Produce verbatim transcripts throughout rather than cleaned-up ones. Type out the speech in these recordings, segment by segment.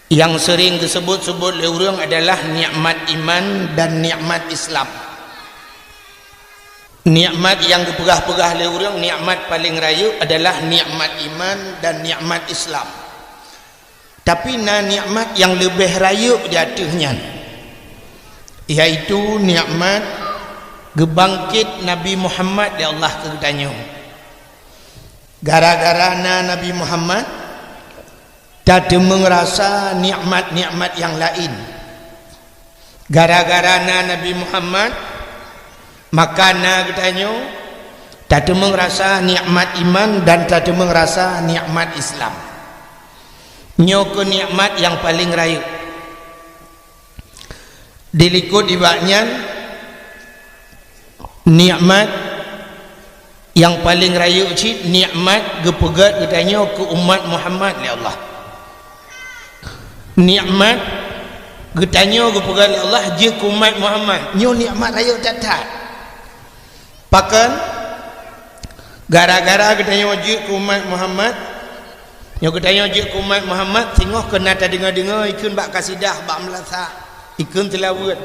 Nyang seuring geuseubot-seubot lé ureuëng adalah nikmat iman dan nikmat Islam. Nikmat nyang geupeugah-peugah lé ureuëng nikmat paleng rayeuk adalah nikmat iman dan nikmat Islam. Tapi na nikmat nyang leubeh rayeuk di ateueh nyan, yaitu nikmat geubangkét Nabi Muhammad lé Allah keu geutanyoe. Gara-gara na Nabi Muhammad, tateumeung rasa nikmat-nikmat nyang laén. Gara-gara na Nabi Muhammad, maka na geutanyoe tateumeung rasa nikmat iman dan tateumeung rasa nikmat Islam. Nyoe keuh nikmat nyang paleng rayeuk. Dilikot nibak nyan, nikmat nyang paleng rayeuk cit nikmat geupeugét geutanyoe keu umat Muhammad lé Allah. Nikmat geutanyoe geupeugét lé Allah jeuet keu umat Muhammad. Nyoe nikmat rayeuk that-that. Pakon? Gara-gara geutanyoe jeuet keu umat Muhammad. Nyoe geutanyoe jeuet keu umat Muhammad, singoh keuh na tadeungoe-deungoe ikheun bak kasidah, bak meulasak, ikheun seulaweuet.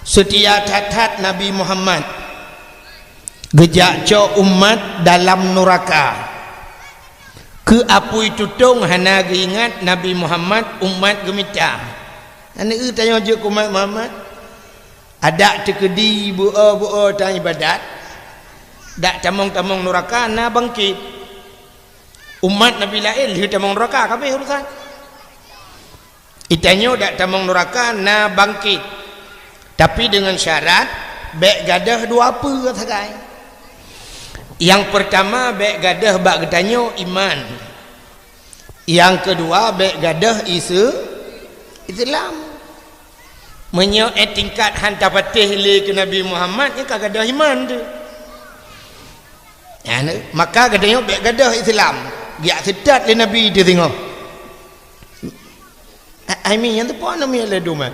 Seutia that-that Nabi Muhammad geujak cok umat dalam nuraka. Keu apui tutong hana geuingat Nabi Muhammad, umat geumita. Aneuëk tanyoe jeuet keu umat Muhammad. Adak teukeudi beu-o-beu-o tan ibadat, dak tamong-tamong nuraka na bangkét. Umat Nabi laén lheueh tamong nuraka, ka abéh urusan. Geutanyoe dak tamong nuraka na bangkét. Tapi deungon syarat, bék gadôh dua peue sagai. Nyang peurtama bék gadôh bak geutanyoe iman. Nyang keudua bék gadôh ise-, Islam. Meunyoe ék tingkat han tapatéh lé keu Nabi Muhammad, nyan ka gadôh iman teuh. Nyan, maka geutanyoe bék gadôh Islam. Geujak seutôt lé Nabi teuh singoh. A-, ai mi nyang teupeu nami lé dum, eh.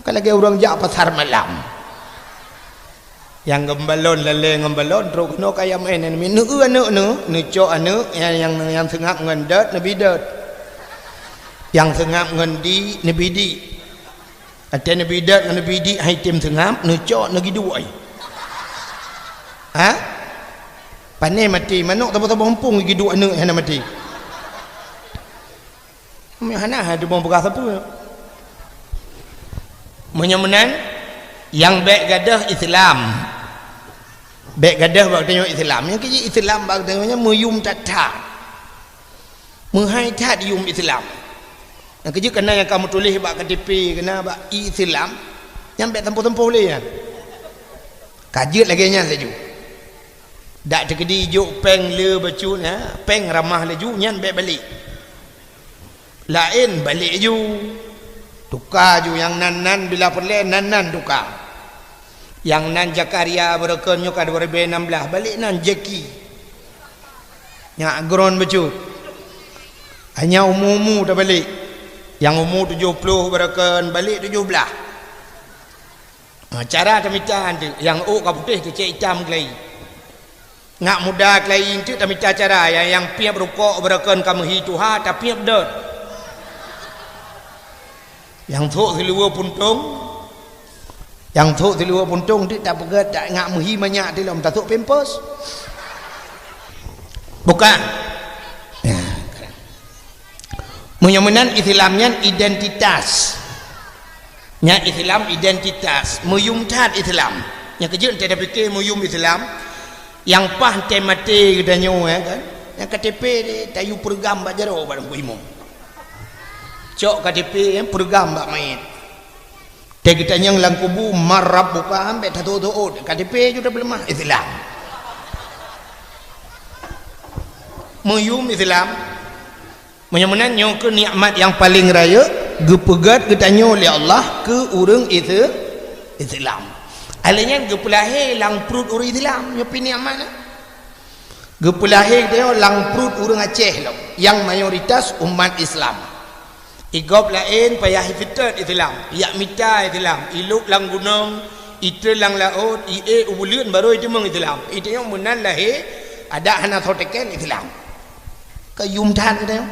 Ka lagée ureuëng jak pasar malam. Nyang ngon balon, lalée ngon balon, trok keunoe kaya maén, neu-eu aneuëk neu, neucok aneuëk, nyang, nyang, nyang seungab ngon dot, neubi dot. Nyang seungab ngon di, neubi di. Watée neubi dot ngon neubi di, hai tem seungab, neucok, neugiduek. Ha? Pané maté, manok saboh-saboh muphom giduek aneuëk hana maté. Meunyoe hana, hai teuma peugah sapeue. Meunyoe meunan, nyang bék gadôh Islam. Bék gadôh bak tanyoe Islam. Nyang keu jih Islam bak tanyoe nyan meuyum that-that. Meuhai that yum Islam. Nyang keu jih kana nyang ka meutuléh bak K T P, kana bak Islam, nyan bék tampoh-tampoh lé nyan. Ka jeuet lagée nyan laju. Dak teukeudi jok péng le bacut, ha, péng ramah laju, nyan bék balek. Laén balek ju. Tuka ju nyang nan-nan bila peureulée nan-nan tuka. Nyang nan Zakaria beureukeun nyoe ka dua ribée nam blaih, balek nan Jeki. Nyak gron bacut. Hanya umu-umu tabalek. Nyang umu tujoh ploh beureukeun balek tujoh blaih. Ha, cara tamita anteuk, nyang ôk ka putéh teucék itam keulayi. Ngak muda keulayi anteuk tamita cara, nyang, nyang piep rukok beureukeun ka meuhi tuha, tapiep dot. Nyang thok siluweue puntông, nyang thok siluweue puntông anteuk tapeugét, ta-, ngak meuhi manyak tilom tasok pampers. Buka. Ya. Meunyoe meunan Islam nyan identitas. Nyan Islam identitas, meuyum that Islam. Nyang keu jeuet teuh tapike meuyum Islam, nyang paih teuh maté geutanyoe, ya kan? Nyang K T P tayue peureugam bak jaroe bak Teungku Imum. Cok K T P, ya, peureugam bak manyét. Teuh geutanyong lam kubu, "Man rabbuka?" Ambek tatot-tot, K T P ju tapeuleumah Islam. Meuyum Islam. Meunyoe meunan nyoe keuh nikmat nyang paleng rayeuk geupeugét geutanyoe lé Allah keu ureuëng Ise-, Islam. Alèh nyan geupeulahé lam pruet ureuëng Islam, nyoe pih nikmat na. Geupeulahé geutanyoe lam pruet ureuëng Aceh lom, nyang mayoritas umat Islam. Igob laén payah iseutôt Islam, ijak mita Islam, ilôb lam gunong, itrön lam laôt, iék u buleuen barô iteumeung Islam. Iteumeung meunan lahé Adak hana soe teken Islam. Keu yum that geutanyoe.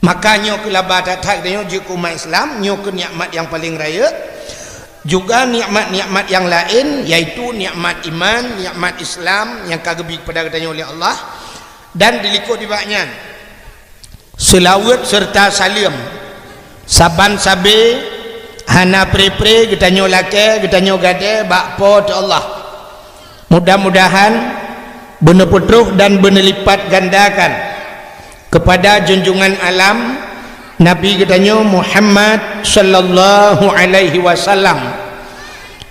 Maka nyoe keuh laba that-that geutanyoe jeuet keu umat Islam, nyoe keuh nikmat nyang paleng rayeuk. Juga nikmat-nikmat nyang laén, yaitu nikmat iman, nikmat Islam nyang ka geubri keupada geutanyoe lé Allah, dan dilikot nibak nyan seulaweuet seureuta saleuem saban sabe hana pre-pre geutanyoe lakée, geutanyoe gadée bak Po teu Allah. Mudah-mudahan beuneupeutrok dan beuneulipatgandakan keupada junjungan alam Nabi geutanyoe Muhammad sallallahu alaihi wasallam,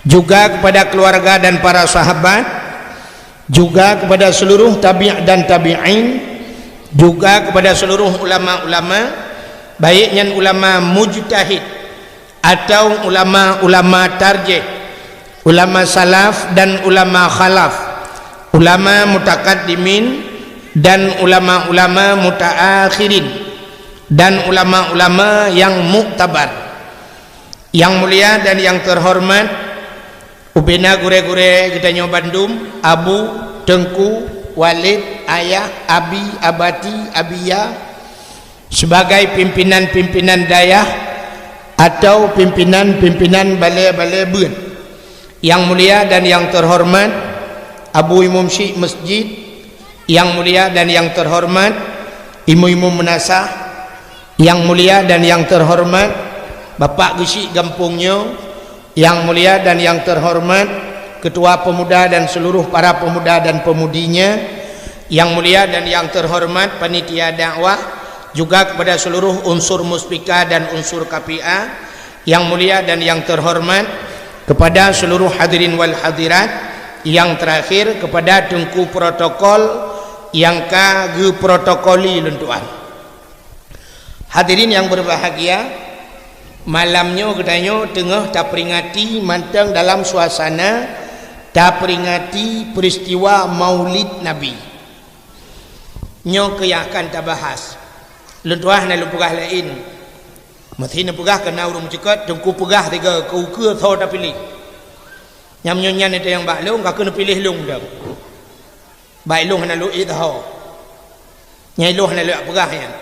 juga keupada keuluwarga dan para sahabat, juga keupada seuluruh tabi' dan tabi'in, juga keupada seuluruh ulama-ulama, baik nyan ulama mujtahid atawa ulama-ulama tarjih, ulama salaf dan ulama khalaf, ulama mutakaddimin dan ulama-ulama mutaakhirin, dan ulama-ulama nyang muktabar. Nyang mulia dan nyang teuhoreumat, ubena gurée-gurée geutanyoe bandum, abu, teungku, waled, ayah, abi, abati, abiya, sibagai pimpinan-pimpinan dayah atawa pimpinan-pimpinan balée-balée beuet. Nyang mulia dan nyang teuhoreumat, Abu Imum Syik Masjid, nyang mulia dan nyang teuhoreumat, imeum-imeum meunasah, nyang mulia dan nyang teuhoreumat, Bapak Geuchik gampông nyoe, nyang mulia dan nyang teuhoreumat, Ketua Pemuda dan seuluruh para pemuda dan pemudinya, nyang mulia dan nyang teuhoreumat, panitia dakwah, juga kepada seuluruh unsur muspika dan unsur K P A, nyang mulia dan nyang teuhoreumat, kepada seuluruh hadirin wal hadirat, nyang teurakhir kepada teungku protokol nyang ka geuprotokoli lôn tuan. Hadirin nyang beubahgia, malam nyoe geutanyoe teungoh taperingati mantong dalam suasana taperingati peristiwa Maulid Nabi. Nyoe keuh nyang akan tabahas. Lôn tuan hana lôn peugah laén. Meusti neupeugah keu na ureuëng meucukot, teungku peugah tiga keu ukeue soe tapiléh. Nyang meunyoe nyan nyang bak lôn, ka keuneuk piléh lôn dah. Bak lôn hana lôn ék soe. Nyang lôn hana lôn peugah nyan.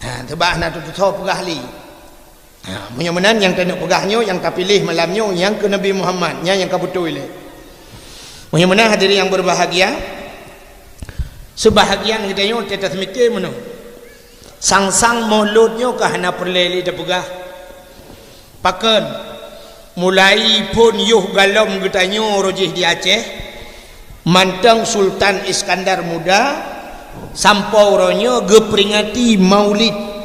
Ha, teubak hana teutusoe peugah lé. Ha, meunyoe meunan nyang taneuk peugah nyoe, nyang tapiléh malam nyoe, nyang keu Nabi Muhammad, nyan nyang ka beutôi lé. Meunyoe meunan hadirin nyang beubahgia, seubahagian geutanyoe teuh taseumiké meunoe. Sang-sang Maulud nyoe ka hana peureulée lé tapeugah. Pakon, mulai phon yoh galom geutanyoe roh jih di Aceh, mantong Sultan Iskandar Muda, sampoe uroe nyoe geuperingati Maulid.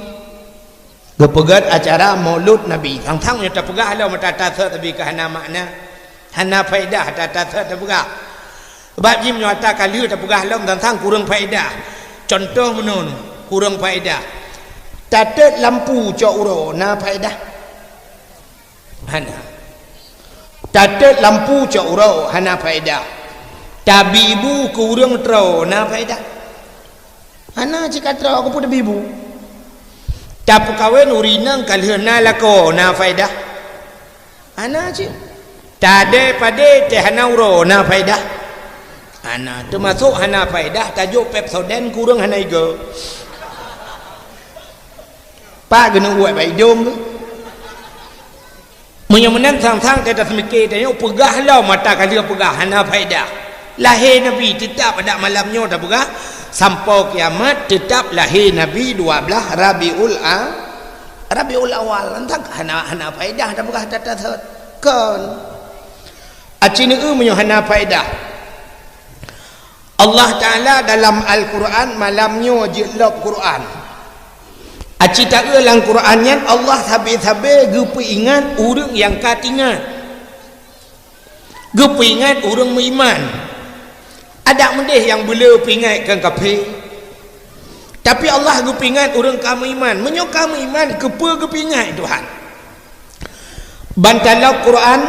Geupeugét acara Maulud Nabi. Sang-sang nyoe tapeugah lom ata tasot tapi ka hana makna. Hana faedah ata tasot tapeugah. Sebab jih meunyoe ata ka lheueh tapeugah lom sang-sang kureueng faedah. Cuntoh meunoe, kureueng faedah. Tatot lampu cok uroe na faedah? Hana. Tatot lampu cok uroe hana faedah. Tabi bu keu ureuëng troe na faedah? Hana cit ka troe, keupeue tabi bu? Tapeukawen ureuëng inong ka lheueh na lakoe na faedah? Hana cit. Tadée padé teuh hana uroe na faedah? Hana. Teumasok hana faedah tajok Pepsodent keu ureuëng hana igoe. Pak geuneuk uwet bak idong tu. Meunyoe meunan sang-sang teuh taseumiké tanyoe peugah lom ata ka lheueh peugah hana faedah. Lahé Nabi teutab adak malam nyoe tapeugah, sampoe kiamat teutab lahé Nabi dua blaih Rabiul A-, Rabiul Awal. Entah hana, hana faedah tapeugah ata tasot. Kon. Aci neueu meunyoe hana faedah. Allah Taala dalam Al-Quran malam nyoe jeuet lom Quran. Aci taeu lam Quran nyan Allah sabe-sabe geupeuingat ureuëng nyang ka teuingat. Geupeuingat ureuëng meuiman. Adak meudeh nyang beuleu peuingat keu kafé. Tapi Allah geupeuingat ureuëng ka meuiman. Meunyoe ka meuiman, keupeue geupeuingat Tuhan? Ban talam Quran,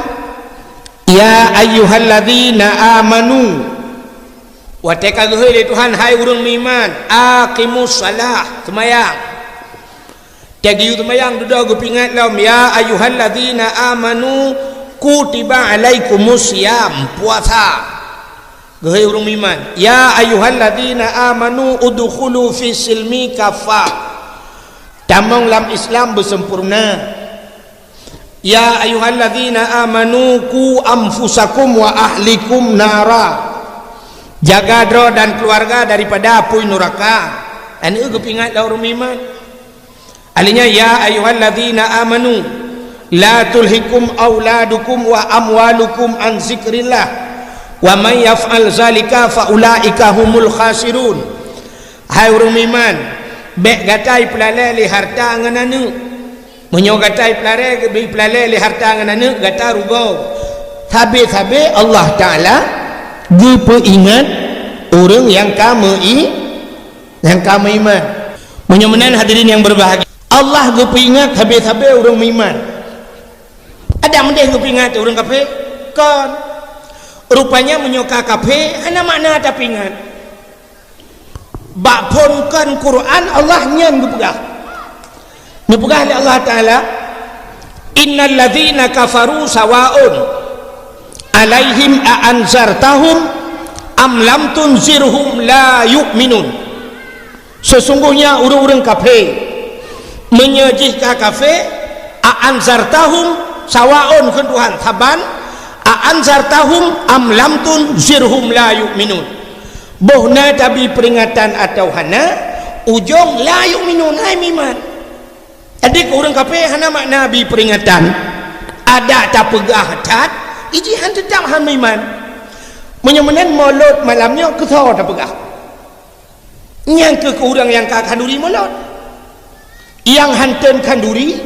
"Ya ayyuhalladzina amanu." Watée ka geuhôi lé Tuhan, "Hai ureuëng meuiman, aqimus salah, seumayang." Teuh geuyue seumayang dudoe geupeuingat lom, "Ya ayyuhalladzina amanu, kutiba alaikumus siyam," puasa. Geuhei ureuëng meuiman, "Ya ayyuhalladzina amanu udkhulu fis silmi kaffah." Tamong lam Islam beusempurna. "Ya ayyuhalladzina amanu qu anfusakum wa ahlikum nara." Jaga droe dan keluarga daripada apui nuraka. Aneuëk geupeuingat lé ureuëng meuiman. Akhirnya, "Ya ayyuhalladzina amanu la tulhikum auladukum wa amwalukum an zikrillah, wa may yaf'al zalika fa ulaika humul khasirun." Hai ureuëng meuiman, bék gata ipeulalée lé harta ngon aneuëk. Meunyoe gata ipeulalée, ipeulalée lé harta ngon aneuëk, gata rugoe. Sabe-sabe Allah Taala geupeuingat ureuëng nyang ka meu-i-, nyang ka meuiman. Meunyoe meunan, hadirin nyang berbahagia, Allah geupeuingat sabe-sabe ureuëng meuiman. Adak meudeh geupeuingat ureuëng kafé? Kon. Rupanya meunyoe ka kafé, hana makna tapeuingat. Bak phon kon Quran Allah nyan geupeugah. Neupeugah lé Allah Taala, "Innal ladzina kafaru sawaun alaihim a anzartahum am lam tunzirhum la yu'minun." Sesungguhnya ureuëng-ureuëng kafé, meunyoe jih ka kafé, a anzartahum, sawaun kheun Tuhan, saban, a anzartahum am lam tunzirhum la yu'minun. Boh na tabi peuringatan atawa hana, ujong la yu'minun, hai meuiman. Jadi keu ureuëng kafé hana makna bi peuringatan. Adak tapeugah that, iji han teutap han meuiman. Meunyoe meunan, molot malam nyoe keu soe tapeugah? Nyang keu ureuëng nyang ka khanduri molot. Nyang han tem khanduri,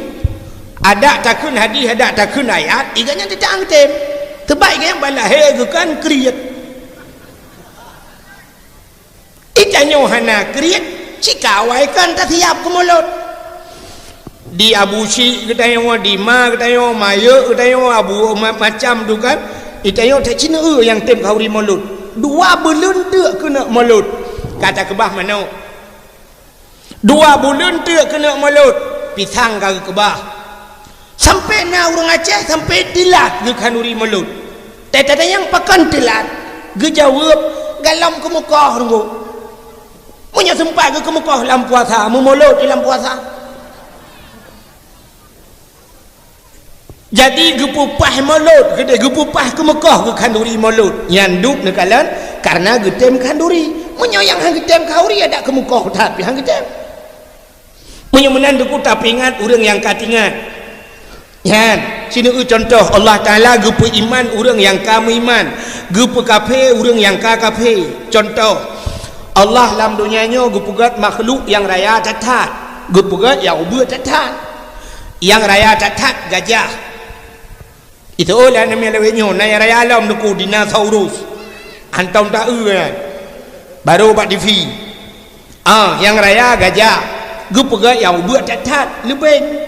adak takheun hadis, adak takheun ayat, iga nyan teutap han tem. Teuma iga nyan ban lahé geukan kriet. Itanyoe hana kriet, cit ka awai kan tasiap keu molot. Di Abu Syik geutanyoe, di ma geutanyoe, Mayek geutanyoe, Abu ma-, macam tu kan. Itanyoe that cit neu nyang tem khanduri molot. Dua buleuen teuk keuneuk molot. Ka takeubah manok. Dua buleuen teuk keuneuk molot, pisang ka geukeubah. Sampai na ureuëng Aceh sampai teulat geukhanduri molot. Teutatanyong pakon teulat, geujaweueb, "Gohlom keumeukoh teungku." Meunyoe seumpat geukeumeukoh lam puasa, meumolot di lam puasa. Jadi geupeupah molot, geudeh geupeupah keumeukoh geukhanduri molot. Nyan dub neukalon karena geutem khanduri. Meunyoe nyang han geutem khanduri, adak keumeukoh that pih han geutem. Meunyoe meunan, teungku, tapeuingat ureuëng nyang ka teuingat. Nyan, sineuk contoh, Allah Taala geupeuiman ureuëng nyang ka meuiman, geupeukafé ureuëng nyang ka kafé. Contoh, Allah lam donya nyoe geupeugét makhluk nyang raya that-that, geupeugét nyang ubeut that-that. Nyang raya that-that gajah. Itu lah namanya lewat nyoe, na nyang raya lom teungku, dinosaurus. Hantom taeu nyan. Baru bak T V. Ah, nyang raya gajah. Geupeugét nyang ubeut that-that, leubeng.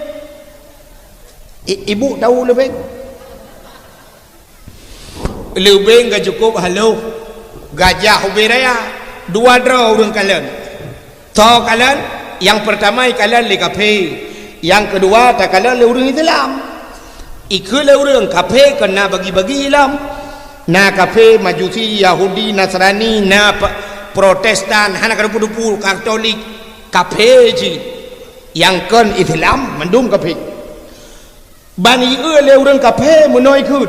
I-, ibu tahu leubeng? Leubeng ka cukup haloh. Gajah ubé raya. Dua droe ureuëng kalon. Soe kalon? Nyang peurtama ikalon lé kafé. Nyang keudua takalon lé ureuëng Islam. Ikheun lé ureuëng kafé kon na bagi-bagi lom. Na kafé Majusi, Yahudi, Nasrani, na pe-, Protestan, hana kadupu-dupu, Katolik, kafé cit. Nyang kon Islam mandum kafé. Ban ieu lé ureuëng kafé meunoe ikheun,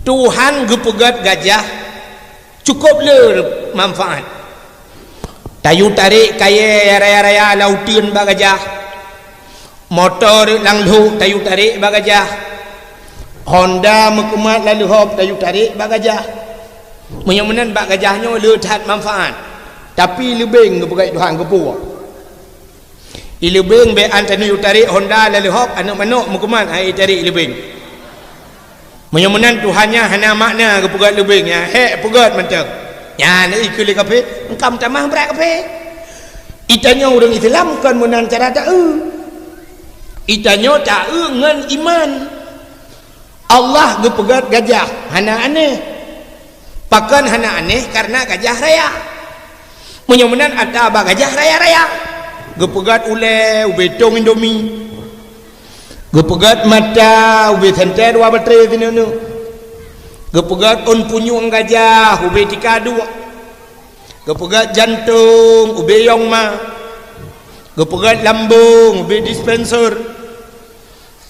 Tuhan geupeugét gajah cukup le manfaat. Tayue tarek kayée raya-raya lam uteuen bak gajah. Moto rot lam lhok tayue tarek bak gajah. Honda meukeumat lam leuhop tayue tarek bak gajah. Meunyoe meunan bak gajah nyoe le that manfaat. Tapi leubeng geupeugét Tuhan geupeue. I leubeng bék an tanyoe tarek honda lam leuhop, aneuëk manok meukeumat hai tarek leubeng. Meunyoe meunan Tuhan nyan hana makna geupeugét leubeng nyan, hék peugét mantong. Nyan ikheun lé kafé, engkam tamah brat kafé. Itanyoe ureuëng Islam kon meunan cara taeu. Itanyoe taeu ngon iman. Allah geupeugét gajah hana aneh. Pakon hana aneh? Karena gajah raya. Meunyoe meunan ata bak gajah raya-raya. Geupeugét ulée ubé tong Indomie. Geupeugét mata ubé sentée dua batré sineuk-neuk. Geupeugét ôn punyueng gajah ubé tika duek. Geupeugét jantong ubé yong ma. Geupeugét lambong ubé dispenser.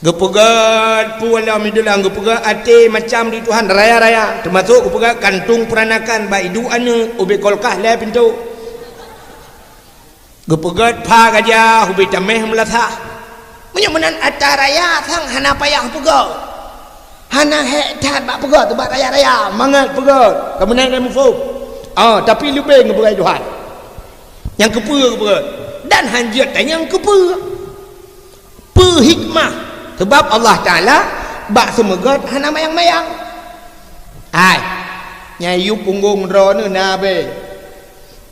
Geupeugét peue lom idulang, geupeugét até macam di Tuhan raya-raya, teumasok geupeugét kantong peuranakan bak iduek aneuëk ubé kulkas lhée pintoe. Geupeugét pha gajah ubé tameh meulasah. Meunyoe meunan atra raya sang hana payah peugét. Hana hék that bak peugét, bak raya-raya mangat peugét. Ka meunan lé muphom. Ah, tapi leubeh geupeugét Tuhan. Nyang keupeue geupeugét. Dan hanjeuet tanyong keupeue. Peue hikmah? Sabab Allah Taala bak seumeugét hana mayang-mayang. Hai, nyang yue punggong droeneuh na abée.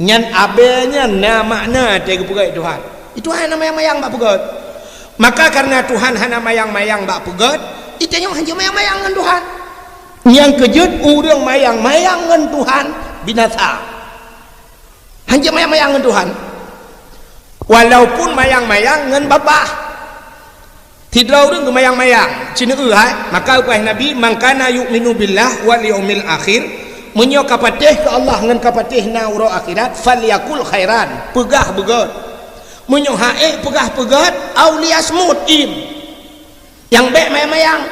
Nyan abée nyan na makna teuh geupeugét Tuhan. Itu hana mayang-mayang bak peugét. Maka kareuna Tuhan hana mayang-mayang bak peugét, geutanyoe hanjeuet mayang-mayang ngon Tuhan. Nyang keujeuet ureuëng mayang-mayang ngon Tuhan binasa. Hanjeuet mayang-mayang ngon Tuhan. Walaupun mayang-mayang ngon babah. Sidroe ureuëng geumayang-mayang, cineueu hai, maka geupeugah Nabi, "Man kana yu'minu billah wal yaumil akhir," meunyoe ka patéh keu Allah ngon ka patéh na uroe akhirat, "falyakul khairan," peugah beugét. Meunyoe ha'ék peugah peugét, "au liyasmut," im. Nyang bék mayang-mayang.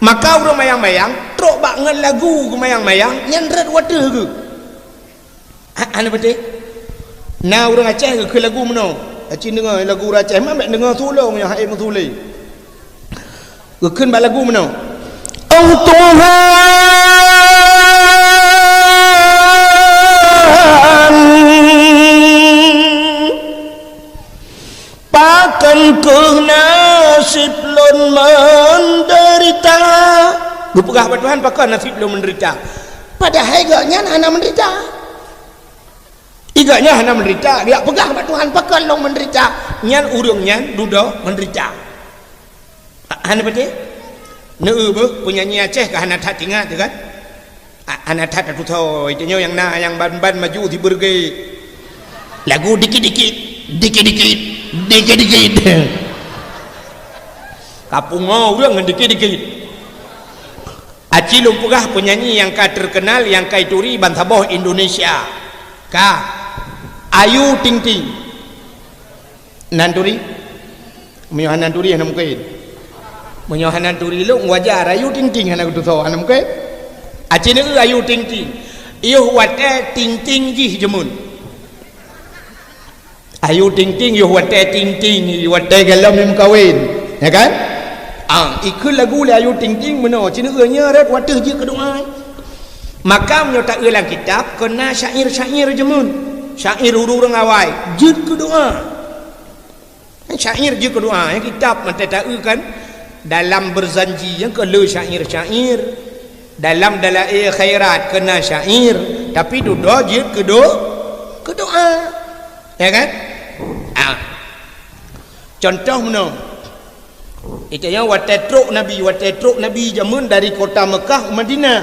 Maka ureuëng mayang-mayang, trok bak ngon lagu geumayang-mayang, nyan rot watée geuh. Ha, hana beutôi? Na ureuëng Aceh geukheun lagu meunoe. Aci deungoe lagu ureuëng Aceh, ma bék deungoe tulông nyang hai meusulé. Geukheun bak lagu meunoe. Oh Tuhan, pakon keuh naseb lôn meudeurita? Geupeugah bak Tuhan, pakon naseb lôn meudeurita? Padahai gobnyan hana meudeurita. Igak nyan hana meudeurita, geujak peugah bak Tuhan, pakon lôn meudeurita? Nyan ureuëng nyan dudoe meudeurita. Ha-, hana beutôi? Neu beuh, peunyanyi Aceh ka hana that ingat teuh kan? Ha-, hana that tatusoe, tanyoe nyang na nyang ban-ban maju sibeureuge. Lagu dikit-dikit, dikit-dikit, dikit-dikit. Ka pungoe ureuëng ngon dikit-dikit. Aci lôn peugah peunyanyi nyang ka teukeunal, nyang ka ituri bansaboh Indonesia. Ka. Ayu Ting Ting. Na neuturi? Meunyoe hana neuturi, hana mungken. Meunyoe hana neuturi lôn, wajar. Ayu Ting Ting hana geutusoe, hana mungken. Aci neu Ayu Ting Ting. Yoh watée Ting Ting jih jeumeuet. Ayu Ting Ting yoh watée Ting Ting, watée galom meukawen, ya kan? Ah, ikheun lagu lé Ayu Ting Ting meunoe, cineueu nyan rot watée jeuet keu doa. Maka meunyoe taeu lam kitab, keu na syair-syair jeumeuet, syair ureuëng awai, jeuet keu doa. Syair jeuet keu doa, ya, kitab mantong taeu kan, dalam Berzanji nyang keu le syair-syair, dalam Dalail Khairat keu na syair, tapi dudoe jeuet keu do-, keu doa. Ya kan? Ah. Contoh meunoe. Itu nyang watée trok Nabi, watée trok Nabi jameun dari kota Mekah u Madinah.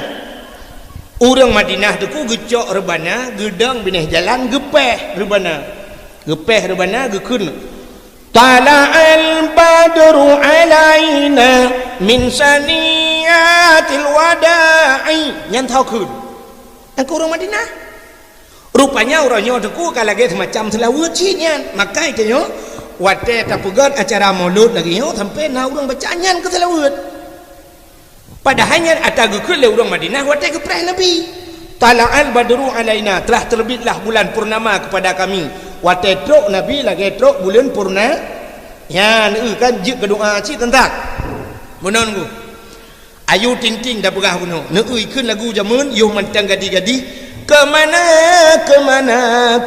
Ureuëng Madinah teuku geucok reubana, geudong binéh jalan, geupéh reubana. Geupéh reubana, geukheun, "Tala'al badru alaina min saniyatil wada'i." Nyan tho kheun. Nyang keu ureuëng Madinah. Rupanya uroe nyoe teuku ka lagée seumacam seulaweuet cit nyan. Maka itu nyoe, watée tapeugét acara Maulud lagée nyoe, sampoe na ureuëng baca nyan keu seulaweuet. Padahai nyan ata geukheun lé ureuëng Madinah watée geupreh Nabi. "Tala'al badru alaina," telah terbitlah bulan purnama kepada kami. Watée trok Nabi lagée trok buleuen purna-, nyan, eu, kan jeuet keu doa cit teuntang. Meunan ku. Ayu Ting Ting tapeugah bunoe. Neu-eu ikheun lagu jameun, yoh mantong gadih-gadih. Keumana, keumana,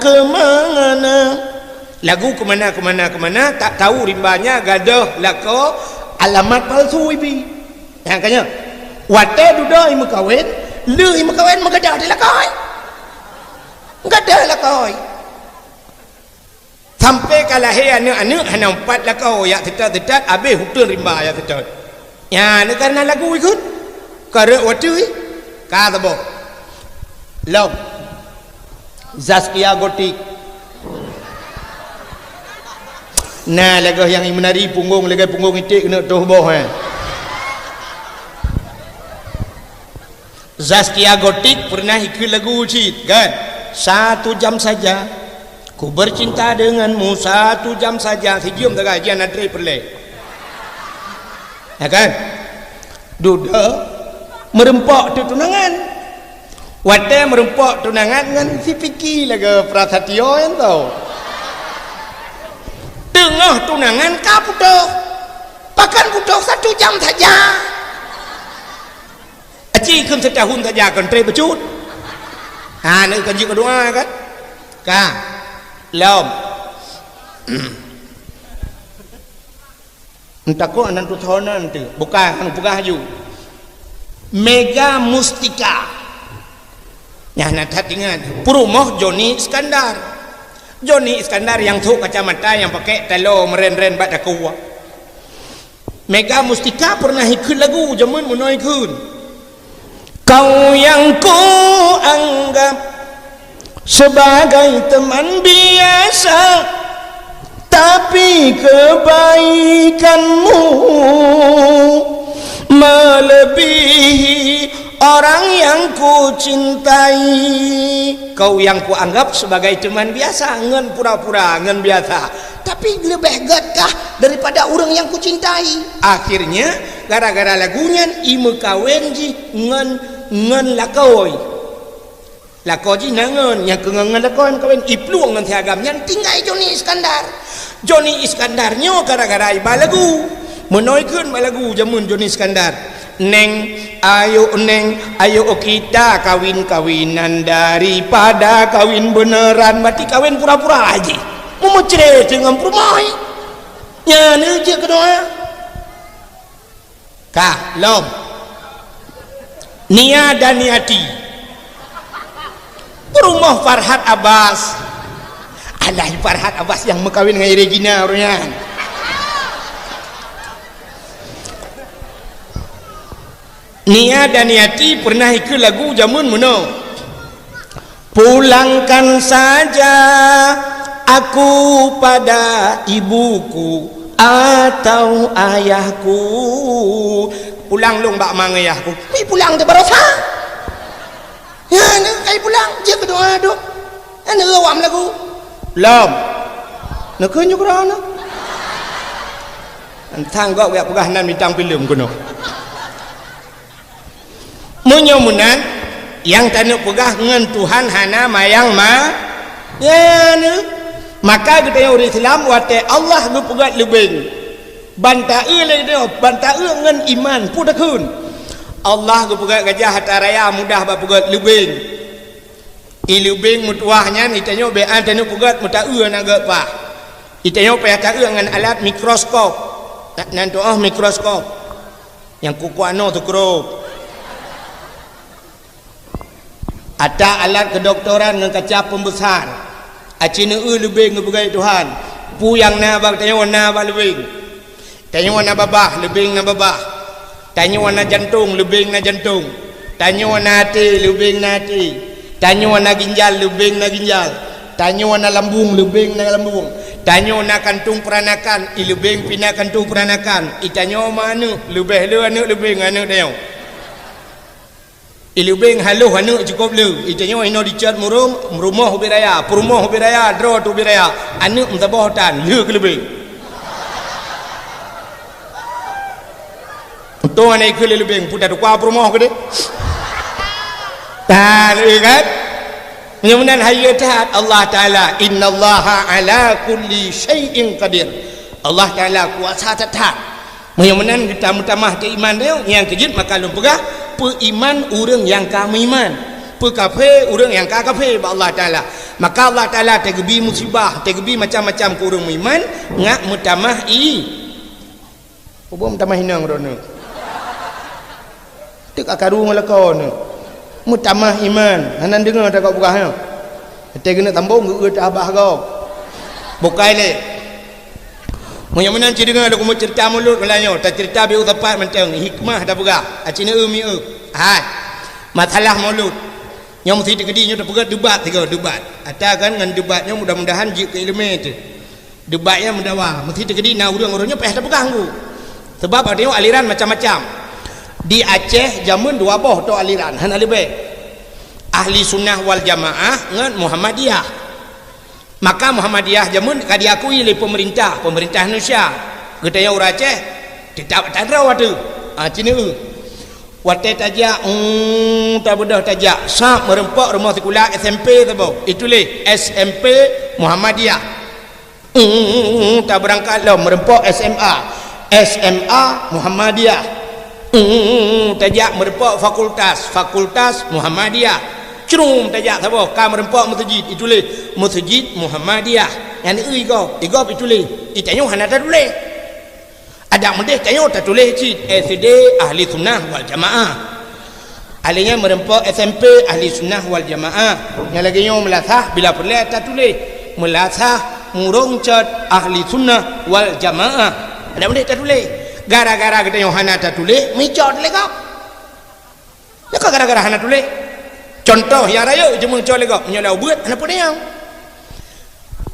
keumana. Lagu keumana, keumana, keumana, tak tahu rimbanya gadoh lakoe alamat palsu ibi. Nyang ka nyoe, watée dudoe i meukawen, lheueh i meukawen meugadoh di lakoe. Gadoh lakoe. Sampoe ka lahé aneuëk-aneuëk hana umpat lakoe, jak seutôt-seutôt, abéh uteuen rimba jak seutôt. Nyan kareuna lagu ikheun. Ka rot watée, ka saboh. Lom. Zaskia Gotik. Na lagée nyang imeunari punggong lagée punggong iték keuneuk toh boh, eh. Zaskia Gotik pernah ikheun lagu cit, kan? Satu jam saja, ku bercinta denganmu, satu jam saja. Sijeuem sagai, jian na trép peureulée. Ya kan? Dudoe meureumpok teuk tunangan. Watée meureumpok tunangan ngon si Piki lagée Prasatyo nyan tau. Teungoh tunangan ka putôh. Pakon putôh satu jam saja. Aci kheun sitahun saja kon trép bacut. Ha, neuk kan jeuet keu doa kan? Ka. Lom. Entah kok nan tutonan tu. Bukan, anu peugah ju. Mega Mustika. Nyan na that ingat. Peurumoh Joni Iskandar. Joni Iskandar nyang thok kacamata nyang pakai talo meuren-ren bak takue. Mega Mustika pernah ikheun lagu jameun meunoe kheun. Kau yang ku anggap sebagai teman biasa, tapi kebaikanmu melebihi orang yang ku cintai. Kau yang kuanggap sebagai teman biasa, ngon pura-pura, ngon biasa, tapi leubeh gét kah daripada ureuëng nyang kucintai. Akhirnya, gara-gara lagu nyan, imeukawen jih ngon, ngon lakoe. Lakoe jih na ngon, nyang keu ngon, ngon lakoe meukawen, iplueng ngon si agam nyan tinggai Joni Iskandar. Joni Iskandar nyoe gara-gara iba lagu. Meunoe kheun bak lagu jameun Joni Iskandar. Neng, ayo Neng, ayo kita kawin-kawinan daripada kawin beneran, berarti kawin pura-pura aja. Meumeucre deungon peurumoh. Nyan jeuet keu doa. Ka, lom. Nia dan Niati. Peurumoh Farhat Abbas. Alah, Farhat Abbas nyang meukawen ngon Regina ureuëng nyan. Nia dan Niati pernah ikheun lagu jameun meunoe. Pulangkan saja aku pada ibuku atau ayahku. Pulang lôn bak ma ngon yahku. Mi pulang teuh barosa. Ya, ni kai pulang, jeuet keu doa dok. Ana awam lagu. Lom. Neukeu nyukra na. Entang gok jak peugah nan bintang filem keunoe. Meunyoe meunan, nyang taneuk peugah ngon Tuhan hana mayang ma-, nyan. Maka geutanyoe ureuëng Islam watée Allah geupeugét leubeng, ban taeu lé geutanyoe, ban taeu ngon iman, peue takheun. Allah geupeugét gajah ata raya mudah bak peugét leubeng. I leubeng meutuwah nyan itanyoe bék taneuk peugét meutaeu na gét paih. Itanyoe payah taeu ngon alat mikroskop. Na-, nan tuoh mikroskop. Nyang kukuano teukrop. Ata alat kedoktoran ngon kaca pembesar. Aci neu leubeng geupeugét Tuhan. Peue nyang na bak tanyoe na bak leubeng. Tanyoe na babah, leubeng na babah. Tanyoe na jantong, leubeng na jantong. Tanyoe na até, leubeng na até. Tanyoe na ginjal, leubeng na ginjal. Tanyoe na lambung, leubeng na lambung. Tanyoe na kantong peuranakan, i leubeng pih na kantong peuranakan. I tanyoe ma aneuk, leubeh le aneuk leubeng aneuk tanyoe. I leubeng haloh aneuk cukôp le. I tanyoe inoe dicot murong, rumoh ubit raya, peurumoh ubit raya, droe teuh ubit raya. Aneuk meusaboh tan, le keu leubeng. Untông hana ikheun lé leubeng, peue tatukua peurumoh keudeh? Tan, eh, kan? Meunyoe meunan hayeue that Allah Taala, "Innallaha ala kulli syai'in qadir." Allah Taala kuasa that-that. Meunyoe meunan geutameutamah teuiman tanyoe, nyang keujeuet maka lôn peugah, peuiman ureuëng nyang ka meuiman, peukafé ureuëng nyang ka kafé bak Allah Taala. Maka Allah Taala teugeubi musibah, teugeubi macam-macam keu ureuëng meuiman, ngat meutamah i Ubom tamah inong droeneuh. Teuk akaru ngon lakoe neuh. Meutamah iman, hana deungoe takok peugah nyoe. Watée geuneuk tambong geu-eu teuhabah gob. Bukai lé. Meunyoe meunan ci deungoe lôn keumeung ceurita mulod meulanyoe, taceurita biôh sapat mantong, hikmah tapeugah, aci neu-eu mi-eu. Hai. Masalah mulod. Nyoe meusi teukeudi nyoe tapeugah debat sigoe, debat. Ata kan ngon debat nyoe mudah-mudahan jeuet keu ileumé teuh. Debat nyan meudawa, meusi teukeudi na ureuëng-ureuëng nyoe payah tapeugah ngon. Sabab ada nyoe aliran macam-macam. Di Aceh jameun dua boh toh aliran, hana leubeh. Ahli Sunnah wal Jamaah ngon Muhammadiyah. Maka Muhammadiyah jameun ka diakui lé peumeurintah, peumeurintah Indonesia. Geutanyoe ureuëng Aceh, teutap tadroe watée. Ah, cine eu. Watée tajak, um, tabeudôh tajak, sab meureumpok rumoh sikula S M P saboh. Ituléh S M P Muhammadiyah. Hmm, tabeurangkat lom meureumpok S M A. S M A Muhammadiyah. Hmm, tajak meureumpok fakultas, fakultas Muhammadiyah. Crum tajak saboh, ka meureumpok meuseujid, ituléh meuseujid Muhammadiyah. Nyan eu igob, igob ituléh. Itanyoe hana tatuléh. Adak meudeh tanyoe tatuléh cit S D Ahli Sunnah wal Jamaah. Ahli nyan meureumpok S M P Ahli Sunnah wal Jamaah. Nyang lagée nyoe meulasah bila peureulée tatuléh. Meulasah murong cot Ahli Sunnah wal Jamaah. Adak meudeh tatuléh. Gara-gara geutanyoe hana tatuléh, meucot lé gob. Nyoe ka gara-gara hana tuléh. Cuntoh nyang rayeuk jeuet meucok lé gob, meunyoe lam ubeuet hana peue nyang.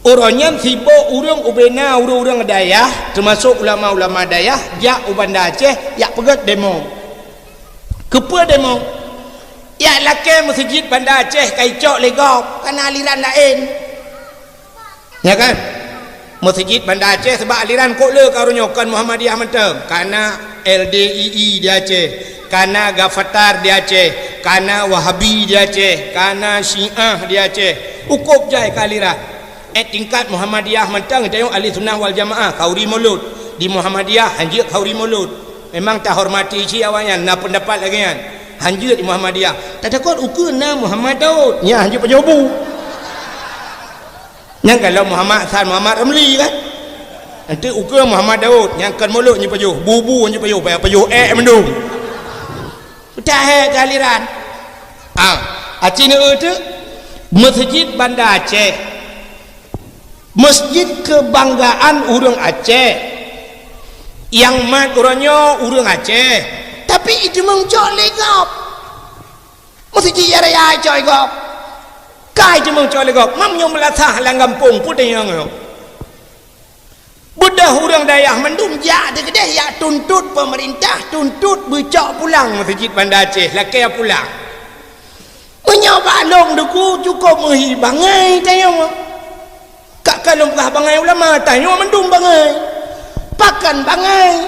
Uroe nyan sibok ureuëng ubena ureuëng-ureuëng dayah, teumasok ulama-ulama dayah, jak u Banda Aceh, jak peugét demo. Keupeue demo? Jak lakée meuseujid Banda Aceh ka icok lé gob, ka na aliran laén. Ya kan? Meuseujid Banda Aceh, sabab aliran kok le ka uroe nyoe, kon Muhammadiyah mantong. Ka na L D I I di Aceh, ka na Gafatar di Aceh, ka na Wahabi di Aceh, ka na Syiah di Aceh. Ukop jai ka aliran. Eh, tingkat Muhammadiyah mantong, tanyoe Ahli Sunnah wal Jamaah, khauri mulod. Di Muhammadiyah, hanjeuet khauri mulod. Memang tahormati cit awaknyan, na peundapat lagée nyan. Hanjeuet di Muhammadiyah. Tatakot ukeue na Muhammad Daud. Nyan hanjeuet pajoh bu. Nyang galak Muhammad Hasan, Muhammad Ramli kan? Nanti ukeue Muhammad Daud, nyang kon mulod nyoe pajoh, bu-bu nyoe pajoh, payah pajoh ék mandum. Udah hai aliran. Ah, aci neu tu Masjid Banda Aceh. Masjid kebanggaan ureuëng Aceh. Nyang mat uroe nyoe ureuëng Aceh. Tapi itu meucok lé gob. Masjid raya cok lé gob. Kai cuma cok lé gob, mam nyoe meulasah lam gampông puteh nyang nyoe. Beudôh ureuëng dayah mandum jak dikeudeh jak tuntut pemerintah, tuntut beucok pulang Masjid Banda Aceh, lakée pulang. Meunyoe bak lôn duku cukop meuhi bangai tanyoe. Ka ka lôn peugah bangai ulama, tanyoe mandum bangai. Pakon bangai?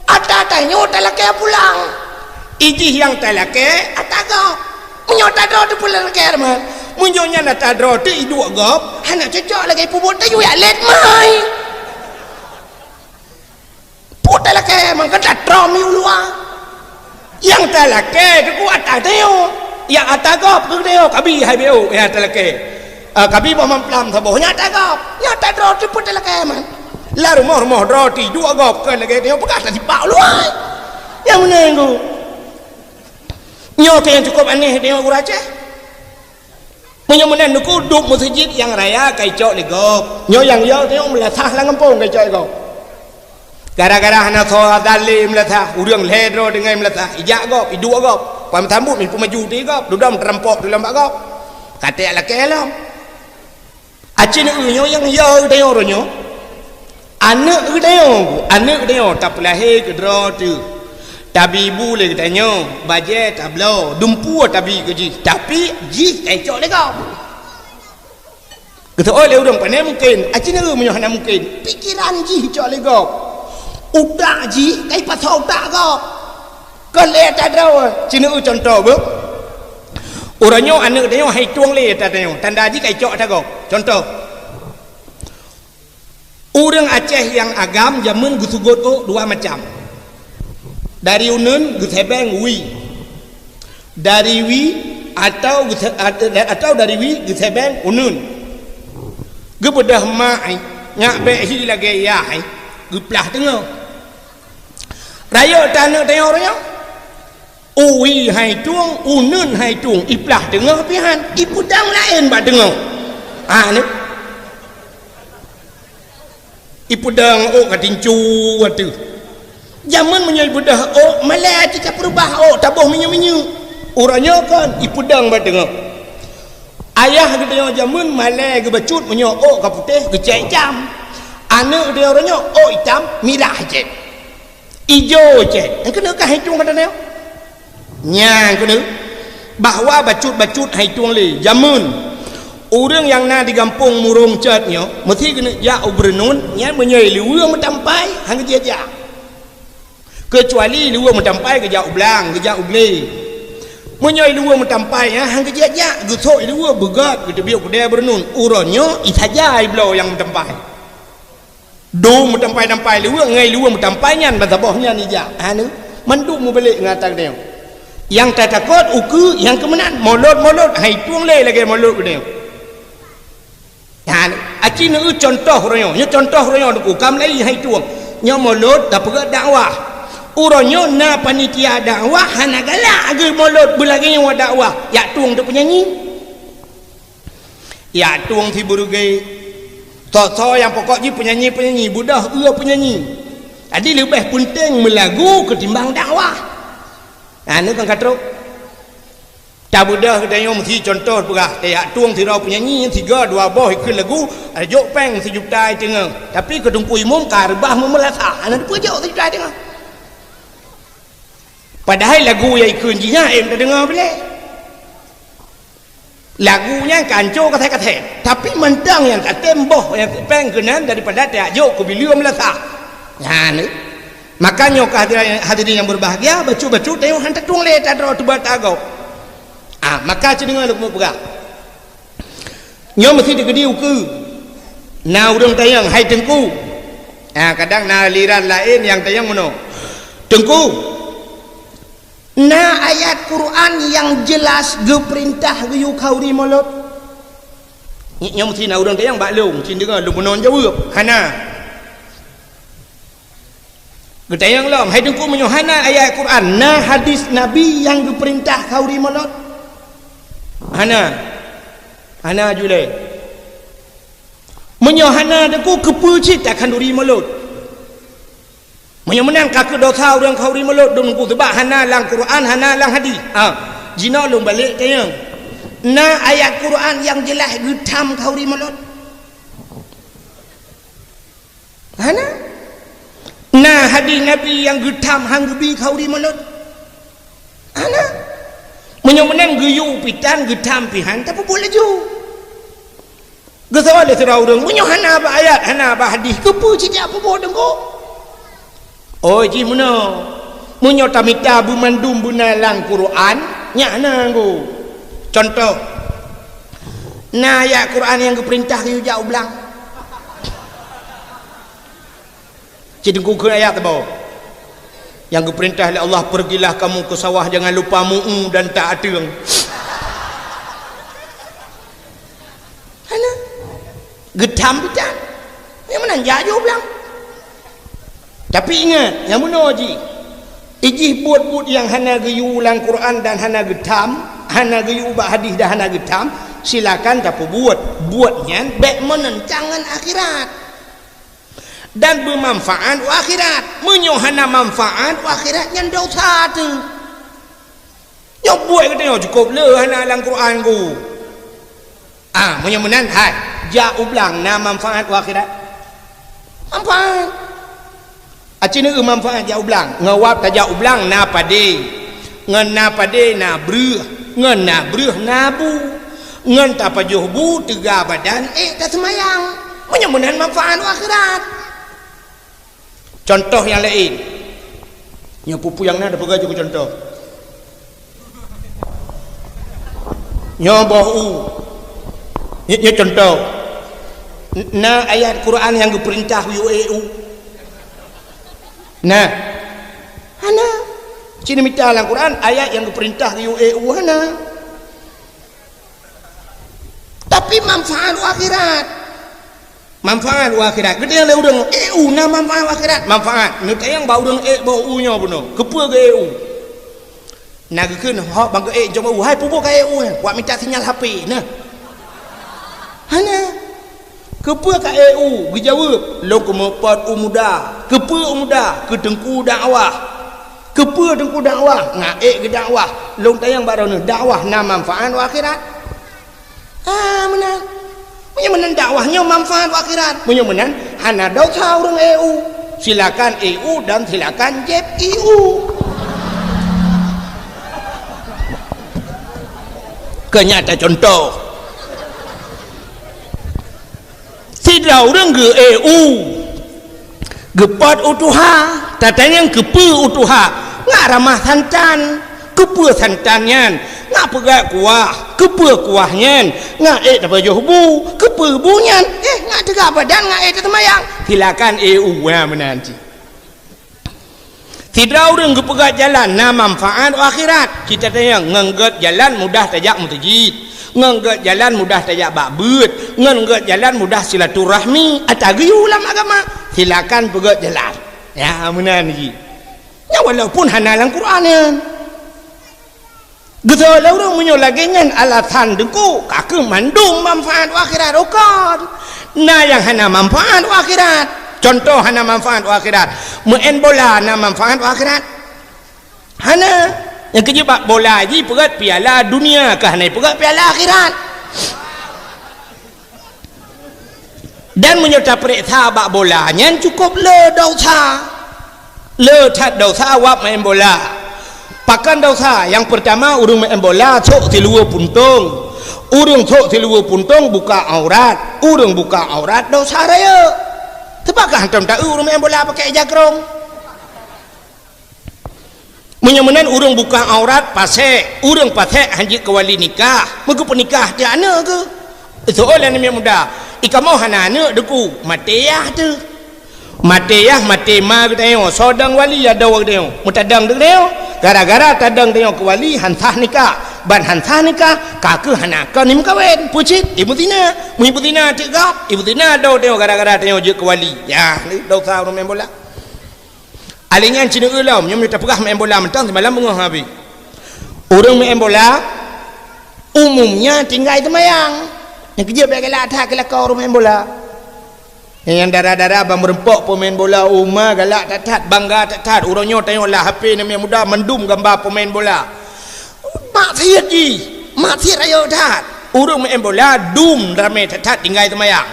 Ata tanyoe talakée pulang. Ijih nyang talakée ata gob. Meunyoe tadroe teupeulakée teuma. Meunyoe nyan ata droe teu iduek gob, hana cocok lagée peubuet tanyoe jak lét mai. Peue talakée mangkeuta trom i uluwa. Nyang talakée keu ata teuh. Nyang ata gob keu teuh kabi hai beu nyang talakée. Ah, kabi boh mamplam saboh nyang ata gob. Nyang ata droe teuh peue talakée man. Lam rumoh-rumoh droe teuh dua gob kon lagée teuh peugah tasipak uluwa. Nyang meunenggu. Nyoe keu nyang cukup aneh teuh guraceh. Meunyoe meunan nuku duek meuseujid nyang raya ka icok lé gob. Nyoe nyang yo teuh meulasah lam gampông ka icok lé gob. Gara-gara hana soe adan lé meulasah, ureuëng lhée droe deungon meulasah, ijak gob, iduek gob. Pam sambut meupeumaju teuh gob, dudom teurampok teuh lom bak gob. Katek lakée lom. Aci neu nyoe nyang yo teuh uroe nyoe. Aneuëk geutanyoe, aneuëk geutanyoe tapeulahé keudroe teuh. Tabi bu lé geutanyoe, bajée tabloe, dumpeue tabi keu jih, tapi jih ka icok lé gob. Geuteuôt lé ureuëng pane mungken, aci neu meunyoe hana mungken, pikeran jih icok lé gob. Utak jih ka ipasoe utak gob. Kon lé ata droe, ci neu cuntoh beuh. Uroe nyoe aneuëk geutanyoe hai tueng lé ata tanyoe, tanda jih ka icok ata gob. Cuntoh. Ureuëng Aceh nyang agam jameun geusugot ôk dua macam. Dari uneuen geusebeng wie. Dari wie atau geuse-, atau dari wie geusebeng uneuen. Geubeudôh mak ai, nyak bék hi lagée yah ai, geuplah teungoh. Rayeuk taneuëk tanyoe uroe nyoe. Wie hai tueng, uneuen hai tueng, iplah teungoh pih han, ipeudong laén bak teungoh. Ha, ni. Ipeudong ôk ka tincu ateueh. Jameun meunyoe ibeudôh ôk, malée cit tapeureubah ôk, taboh minyeuk-minyeuk. Uroe nyoe kon, ipeudong bak teungoh. Ayah geutanyoe jameun malée geubacut meunyoe ôk ka putéh, geucét itam. Aneuëk geutanyoe uroe nyoe, ôk itam, mirah cit. Ijo cit. Nyang keuneuk ka hai tueng kata nyoe. Nyang keuneuk bahwa bacut-bacut hai tueng lé. Jameun ureuëng nyang na di gampông Murông Cot nyoe, meusti keuneuk jak u Beureunuen, nyan meunyoe i Luweue meutampai, han geujak-jak. Keucuali i Luweue meutampai geujak u Blang, geujak u Glé. Meunyoe i Luweue meutampai nyan han geujak-jak, geusok i Luweue beugöt, geuteubiet u keudè Beureunuen. Uroe nyoe i saja i bloe nyang meutampai. Dum meutampai-tampai i Luweue, ngon i Luweue meutampai nyan ban saboh nyan ijak. Hana, mandum mubalek ngon ata geutanyoe. Nyang tatakot ukeue nyang keu meunan, molot-molot, hai tueng lé lagèe molot geutanyoe. Hana, aci neueu contoh uroe nyoe. Nyoe contoh uroe nyoe, Teungku, ka mulai hai tueng. Nyoe molot tapeugah dakwah. Uroe nyoe na panitia dakwah hana galak geumolot beulagèe nyoe dakwah, jak tueng teuk peunyanyi. Jak tueng si beureuge. Soe-soe nyang pokok jih peunyanyi-peunyanyi, beudôh eu peunyanyi. Jadi leubeh peunteng meulagu keutimbang dakwah. Nah, nyoe kan ka trok. Tabeudôh geutanyoe meusi contoh peugah, tajak tueng sidroe peunyanyi, sigoe dua boh ikheun lagu, jok péng sijuta teungoh. Tapi keu Teungku Imum ka reubah meumeulasa, hana teupeujok sijuta teungoh. Padahai lagu nyang ikheun jih nyan, eh, tadeungoe bilé. Lagu nyan ka ancô kasét-kasét, tapi mantong nyang tatem boh nyang péng keunan daripada tajak jok keu bileue meulasa. Nyan, eh. Maka nyoe ka hadirin, hadirin nyang berbahagia, bacut-bacut tanyoe han tatueng lé tadroe teuba tagob. Ah, maka ci deungoe lôn peugah. Nyoe meusi teukeudi ukeue. Na ureuëng tanyong, "Hai Teungku." Ah, kadang na aliran laén nyang tanyong meunoe. "Teungku, na ayat Quran nyang jeulaih geupeurintah geuyue khauri molot?" Nyoe meusi na ureuëng tanyong bak lôn, ci deungoe lôn meunan jaweueb, "Hana." Geutanyong lom, "Hai Teungku, meunyoe hana ayat Quran, na hadis Nabi nyang geupeurintah khauri molot?" "Hana." "Hana julée." "Meunyoe hana Teungku, keupeue cit takhanduri molot?" "Meunyoe meunan ka keuh dosa ureuëng khauri molot, Teungku, seubab hana lam Quran, hana lam hadis." Ah, jinoe lôn balek tanyong. "Na ayat Quran nyang jeulaih geutham khauri molot?" Hana. Na hadis Nabi nyang geutham han geubi khauri molot? Hana. Meunyoe meunan geuyue pitan geutham pihan tapeubuet laju. Geusoe lé sidroe ureuëng, meunyoe hana bak ayat, hana bak hadis, keupeue sijak peubuet Teungku? Oh, jih meunoe. Meunyoe tamita beumandum beuna lam Quran, nyak hana Teungku. Contoh, na ayat Quran nyang geupeurintah geuyue jak u blang. Ci Teungku kheun ayat teuboh. Nyang geupeurintah lé Allah, "Pergilah kamu ke sawah, jangan lupa mu'u dan tak ateueng." Hana. Geutham pitan. Nyang meunan jak jih u blang. Tapi ingat, nyang meunoe jih. Ijih buet-buet nyang hana geuyue lam Quran dan hana geutham, hana geuyue bak hadis dan hana geutham, silakan tapeubuet. Buet nyan bék meuneuntang ngon akhirat. Dan beumanfaat u akhirat. Meunyoe hana manfaat u akhirat, nyan dosa teuh. Nyoe buet geutanyoe cukôp le hana lam Quran ku. Ah, meunyoe meunan, hai, jak u blang na manfaat u akhirat? Manfaat. Aci neueu manfaat jak u blang. Ngon wab tajak u blang na padé. Ngon na padé na breuh. Ngon na breuh na bu. Ngon tapajoh bu teuga badan ék taseumayang. Meunyoe meunan manfaat u akhirat. Contoh nyang laén. Nyoe peue-peue nyang na tapeugah jeuet keu contoh. Nyoe boh u. Nyoe, nyoe contoh. N-, na ayat Quran nyang geupeurintah geuyue ék u? Na. Hana. Ci neumita lam Quran ayat nyang geupeurintah geuyue ék u, hana. Tapi manfaat u akhirat. Manfaat u akhirat. Geutanyong lé ureuëng, "Ék u na manfaat u akhirat?" Manfaat. Neutanyong bak ureuëng ék boh u nyoe bunoe. Keupeue geuék u? Na geukheun hok ban geuék jom u. "Hai, peue buet ka ék u, eh? Wak mita sinyal H P na." Hana. "Keupeue ka ék u?" Geujaweueb, "Lôn keumeupot u muda." "Keupeue u muda?" "Keu teungku dakwah." "Keupeue teungku dakwah?" "Ngon ék geudakwah." Lôn tanyong bak droeneuh, dakwah na manfaat u akhirat? Ah, meunan. Meunyoe meunan dakwah nyoe manfaat u akhirat. Meunyoe meunan, hana dosa ureuëng ék u. Silakan E U dan silakan jép I U. Keu nyan ata contoh. Sidroe ureuëng geu-E U, geupot u tuha, tatanyong keupeue u tuha, ngat ramah santan, keupeue santan nyan, ngat peugah kuah, keupeue kuah nyan, ngat ék tapajoh bu, keupeue bu nyan, eh, ngat teuga badan, ngat ék taseumayang. Silakan E U, ha, meunan cit. Sidroe ureuëng geupeugah jalan na manfaat u akhirat. Cit tatanyong, ngon gét jalan mudah tajak meuseujid. Ngon gét jalan mudah tajak bak beuet. Ngon gét jalan mudah silaturahmi. Ata geuyue lam agama. Silakan peugét jalan. Ya, meunan jih. Nyan walaupun hana lam Quran nyan. Geusoe lé ureuëng meunyoe lagée nyan alasan deungon, ka keuh mandum manfaat u akhirat, oh kon. Na nyang hana manfaat u akhirat. Contoh hana manfaat u akhirat. Meu'en bola na manfaat u akhirat? Hana. Nyang keujeuet bak bola jih peugét piala dunia, ka hana peugét piala akhirat. Dan meunyoe tapeuriksa bak bola nyan cukôp le desya. Le that desya wab meu'en bola. Pakon desya? Nyang peurtama, ureuëng meu'en bola sôk siluweue puntông. Ureuëng sôk siluweue puntông buka aurat. Ureuëng buka aurat desya rayeuk. Teupeue ka hantom taeu ureuëng meu'en bola pakai ija krông? Meunyoe meunan ureuëng buka aurat pasék, ureuëng pasék han jeuet keu wali nikah, meugeupeunikah teuh aneuk geuh. Soe lé aneuk muda, "I kamoe hana aneuk, Teungku." Maté yah teuh. Maté yah, maté ma geutanyoe, soe dong wali adoe geutanyoe. Meutadong geutanyoe, gara-gara tadong tanyoe keu wali han sah nikah. Ban han sah nikah, ka keuh hana kon imeukawen. Peue cit? Imeuzina. Meunyoe imeuzina cit gob, imeuzina adoe tanyoe gara-gara tanyoe jeuet keu wali. Yah, desya ureuëng meu'en bola. Aléh nyan, ci neueu lom, nyoe meunyoe tapeugah meu'en bola mantong, simalam beungoh habéh. Ureuëng meu'en bola, umumnya tinggai seumayang. Nyang keujeuet bék galak that keu lakoe ureuëng meu'en bola. Nyang dara-dara ban meureumpok peumain bola u ma galak that-that, bangga that-that. Uroe nyoe tanyoe lam H P aneuk muda mandum gamba peumain bola. Maksiet jih, maksiet rayeuk that. Ureuëng meu'en bola dum ramé that-that tinggai seumayang.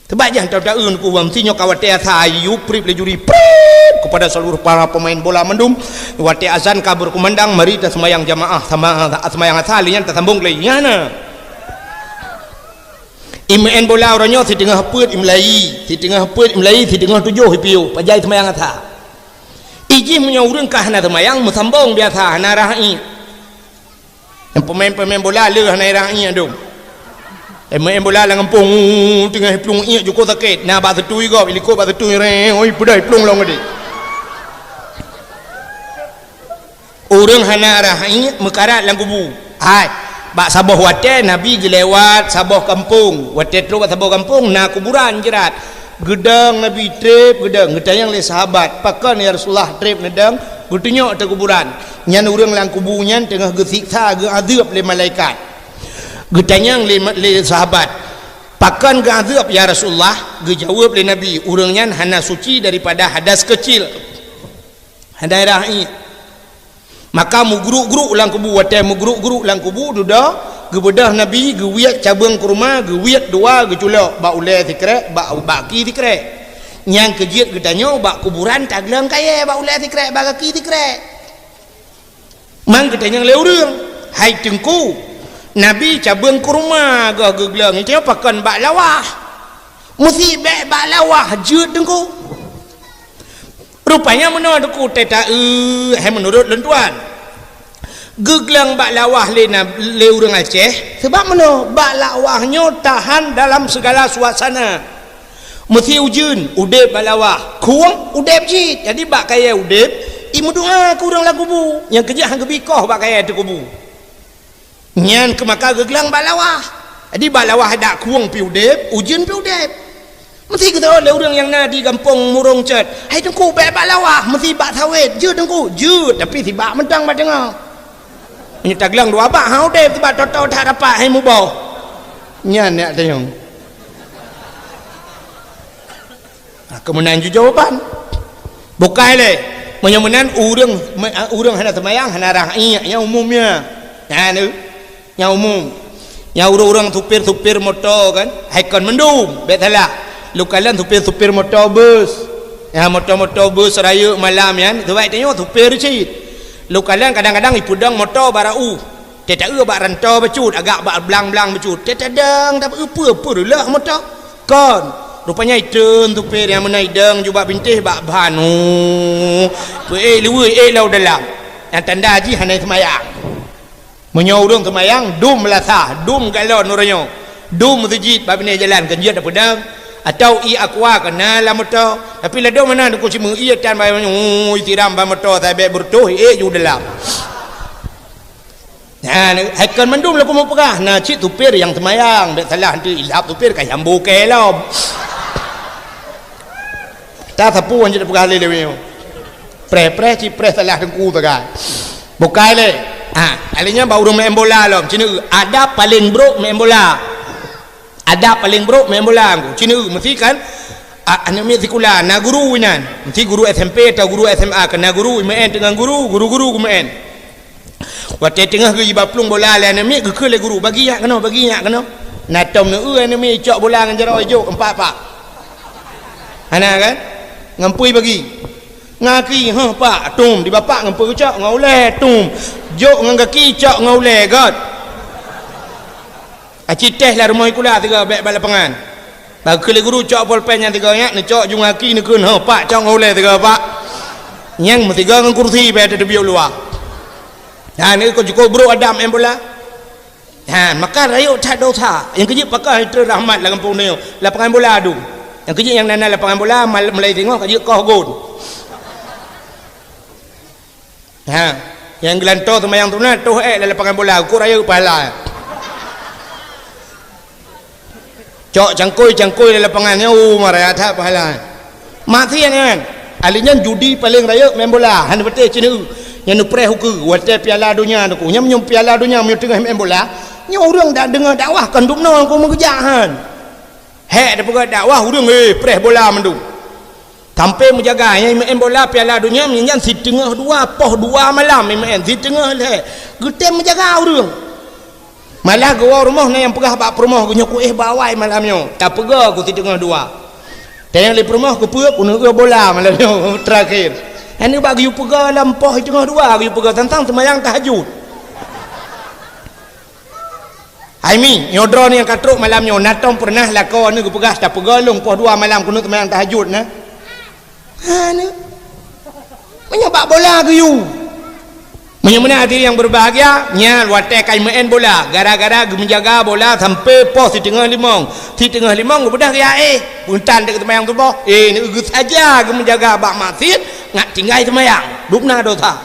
Teuma nyang taeu-taeu Teungku, meunyoe ka watée asa, yue prip lé juri, prip kepada seluruh para pemain bola mandum. Watée azan ka berkumandang, mari taseumayang jamaah sama, seumayang asa, lheueh nyan tasambong lé. Nyan na. Imeu'en bola uroe nyoe siteungoh peuet imulai, siteungoh peuet imulai, siteungoh tujoh ipiôh, pajan seumayang asa. Ijih meunyoe ureuëng ka hana seumayang, meusambong biasa, hana rhah iék. Nyang peumain-peumain bola le hana irhah iék dum. Peumain bola lam gampông, teungoh iplueng iék jukôh sakét. Na bak seutui gob, ilikot bak seutui, reng, oi, peudeh iplueng lom geude. Ureuëng hana rhah iék meukarat lam kubu. Hai, bak saboh watée Nabi geulewat saboh gampông. Watée trok bak saboh gampông, na kuburan jeurat. Geudong Nabi treb, geudong, geutanyong lé sahabat, "Pakon ya Rasulullah treb neudong?" Geutunyok ateueh kuburan. Nyan ureuëng lam kubu nyan teungoh geusiksa, geuazeub lé malaikat. Geutanyong lé, lé sahabat, "Pakon geuazeub ya Rasulullah?" Geujaweueb lé Nabi, "Ureuëng nyan hana suci daripada hadas keucil." Hana irhah iék. Maka meugruk-gruk lam kubu, watée meugruk-gruk lam kubu, dudoe, geubeudôh Nabi, geuwiet cabeueng kurma, geuwiet dua, geuculok bak ulée sikrek, bak, bak gaki sikrek. Nyang keujeuet geutanyoe bak kuburan tagleueng kayée bak ulée sikrek, bak gaki sikrek. Man geutanyong lé ureuëng, "Hai Teungku, Nabi cabeueng kurma goh geugleueng, nyoe pakon bak lawah?" Meusi bék bak lawah jeuet Teungku. Rupanya meunoe Teungku teuta, eh, hai meunurot lôn tuan. Geugleueng bak lawah lé na-, lé ureuëng Aceh, sabab meunoe bak lawah nyoe tahan dalam segala suasana. Meusi ujeuen, udeb bak lawah, khueng, udeb cit. Jadi bak kayée udeb, imeudoá keu ureuëng lam kubu. Nyang keujeuet han geubi koh bak kayée ateueh kubu. Nyan keuh maka geugleueng bak lawah. Jadi bak lawah dak khueng pi udeb, ujeuen pi udeb. Meusi geuteuôt lé ureuëng nyang na di gampông Murông Cot, "Hai Teungku, bék bak lawah, meusi bak sawét." "Jeuet Teungku." "Jeuet, tapi sibak mantong bak teungoh." Meunyoe tagleueng dua bak, ha udeb, sibak toto that rapat, hai muboh. Nyan neuk tanyong. Ha, keu meunan ju jawaban. Bukai lé. Meunyoe meunan ureuëng, me-, ureuëng hana seumayang, hana rhah iék, nyang umum nyan. Nyan tu. Nyang umum. Nyang ureuëng-ureuëng supir-supir moto kan, hai kon mandum, bék salah. Lôn kalon supir-supir moto bus. Ya, moto-moto bus rayeuk malam nyan, sabab tanyoe supir cit. Lôn kalon kadang-kadang ipeudong moto bak rot u. Teuta-eu bak rantau bacut, agak bak blang-blang bacut. Teuta dong, tapi peue-peue reuloh moto. Kon. Rupanya itreun supir nyang meunan idong ju bak bintéh bak ban. Oh. Peu ék luweue ék lom dalam. Nyang tanda jih hana seumayang. Meunyoe ureuëng seumayang, dum meulasah, dum galon uroe nyoe, dum meuseujid bak binéh jalan, kan jeuet peudong, atau ié aqua keunan lam moto, tapi ladôm meunan dukon simeue ié tan bak, ui, siram bak moto sabe beureutoh, ék ju dalam. Nah, hai kon mandum laku meupeugah, na cit supir nyang seumayang, bék salah nanti ilhab supir ka jambo kée lom. Ta sapeue nyang peugah lé lewat. Preh-preh ci preh salah teungku sagai. Bukai lé. Ha, kali nyan bak ureuëng main bola lom. Cina, adab paling brok main bola. Adab paling brok main bola ngku. Cina, mesti kan, a, aneuk miet sikula, na guru inan. Mesti guru S M P atau guru S M A, keu na guru, imain teungoh guru, guru-guru geumain. Watée teungoh geuiba plueng bola lé aneuk miet, geukheun lé guru, "Bagi nyak keunoe, bagi nyak keunoe." Na tom neu-eu aneuk miet icok bola ngon jaroe ijok, empat pak. Hana kan? Ngon peue bagi? Ngon gaki, "Heuh, pak, tum, di bapak ngon peue geucok, ngon ulée, tum. Jok ngon gaki, cok ngon ulée, got." Aci teh lam rumoh sikula sigoe bék bak lapangan. Bak kheun lé guru cok polpen nyang sigoe nyak, neucok ju ngon gaki neukheun, "Heuh, pak, cok ngon ulée sigoe, pak." Nyang meusigoe ngon kursi bék teubiet luwa. Nyan kon cukup brok adab main bola. Ha, maka rayeuk that dosa. Nyang keujeuet pakon treun rahmat lam gampông nyoe. Lapangan bola adu. Nyang keujeuet nyang na lapangan bola mal-, mulai singoh ka jeuet koh gon. Ha, nyang geulantoe seumayang sunat toh ék lam lapangan bola, ukur rayeuk pahala. Cok cangkôi-cangkôi lam lapangan nyan, oh, maraya that pahala. Maksiat nyan. Ahli nyan judi paleng rayeuk main bola, hana beutôi cina. Nyan neupreh ukeue, watée piala donya neuku. Nyan meunyoe piala donya meunyoe teungoh main bola, nyoe ureuëng dak deungoe dakwah kon dum nong ku meugeujak han. Hék teupeugah dakwah ureuëng, eh, preh bola mandum. Sampai meujaga nyang main bola piala donya nyan siteungoh dua, poh dua malam main, siteungoh lhée. Geutem meujaga ureuëng. Malah geuwoe rumoh na nyang peugah bak peurumoh geuh, "Nyoe kuéh bak awai malam nyoe, tapeugah ku siteungoh dua." Tanyong lé peurumoh, "Keupeue?" "Kuneuëk bola malam nyoe terakhir." Nyan bak geuyue peugah lam poh siteungoh dua geuyue peugah teuntang seumayang tahajud. Hai mi, nyoe droeneuh nyang ka trok malam nyoe, na tom peureunah lakoe neuh geupeugah, "Tapeugah lôn poh dua malam kuneuëk seumayang tahajud na." Hana. Meunyoe bak bola geuyue. Meunyoe meunan hadirin yang berbahagia, nyan watée ka imain bola, gara-gara geumeujaga bola sampai poh siteungoh limong. Siteungoh limong geubeudôh geuyak éh, beuntan dek seumayang suboh, eh, neueu saja geumeujaga bak maksiat, ngat tinggai seumayang, dum na dosa.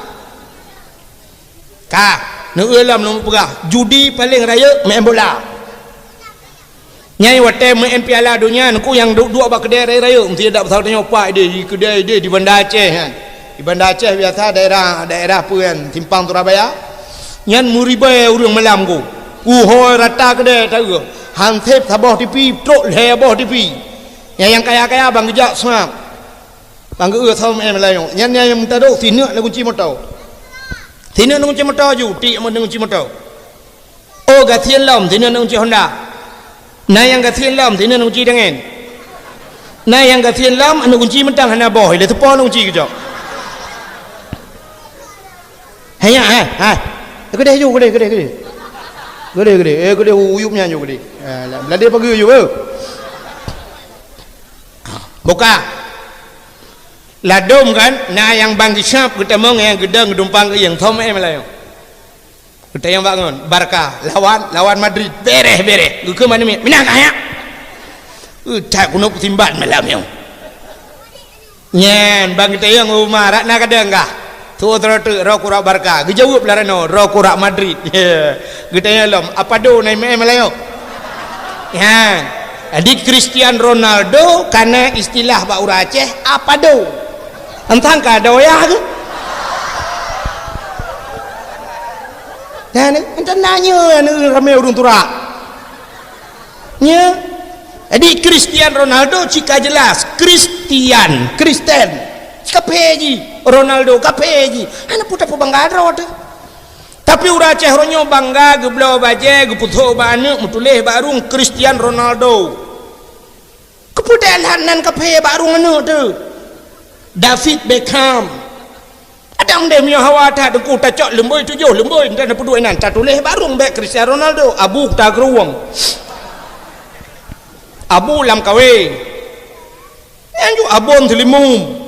Ka, neueu lom lôn peugah, judi paleng rayeuk main bola. Nyang watée meu'en piala donya, neuku nyang duek-duek bak keudée rayeuk-rayeuk, meusti dak peusah tanyoe, Pak, ideh, di keudée ideh di Banda Aceh nyan. Di Banda Aceh biasa daerah, daerah peue nyan, Simpang Surabaya. Nyan meuribée ureuëng malam ku. Uhôi rata keudée taeu. Hanseb saboh tipi, trok lhée boh tipi. Nyang, nyang kaya-kaya ban geujak seumab. Ban geu-eu saboh meu'en malam nyoe. Nyan nyang meutadok sineuk na gunci moto. Sineuk na gunci moto ju, tiek na gunci moto. Oh, gasien lom, sinan na gunci Honda. Na nyang gasien lom, sinan na gunci dangen. Na nyang gasien lom, na gunci mantong hana boh, ilée teupo na gunci keucok. Hanya, ha, ha. Keudeh ju, keudeh, keudeh, keudeh. Keudeh, keudeh. Eh, keudeh uyup nyan ju, keudeh. Ah, la-, ladé pageue ju, eh. Buka. Ladom kan, na nyang ban geusab geutamong nyang geudong geudumpang keu nyang thom eh malam nyoe. Geutanyong bak ngon, Barca, lawan, lawan Madrid. Bereh, bereh. Geukheun manumiet, "Minah kah nyak?" Eh, that keunoe peusimbat malam nyoe. Nyan, bang geutanyong Umar, rak na kadang kah? Tuwoe teureutek, roh kurak Barca. Geujaweueb lah rano, roh kurak Madrid. Geutanyong lom, "Apa do na imeum malam nyoe?" Nyan. Jadi Cristiano Ronaldo kana istilah bak ureuëng Aceh, apa do? Entang ka doyah tu. Nah, ni, entah nanya ni ramai ureuëng turak. Nya. Jadi Cristiano Ronaldo cika jelas Kristian, Kristen. Kaphé ji, Ronaldo kaphé ji. Hana puta peubangga droe tu. Tapi ureuëng Aceh uroe nyoe bangga geubloe bajée, geupeusok bak aneuëk, meutuléh bak rueng Cristiano Ronaldo. Keu Peuteuk that nan kaphé bak rueng aneuk teuh. David Beckham. Ada meunan meunyoe hawa that Teungku tacok leumbôi tujoh leumbôi, entah na peuduek inan, tatuléh bak rueng bèk Cristiano Ronaldo, Abu Kuta Krueng. Abu Lam Kawé. Nyang ju Abon Seulimum.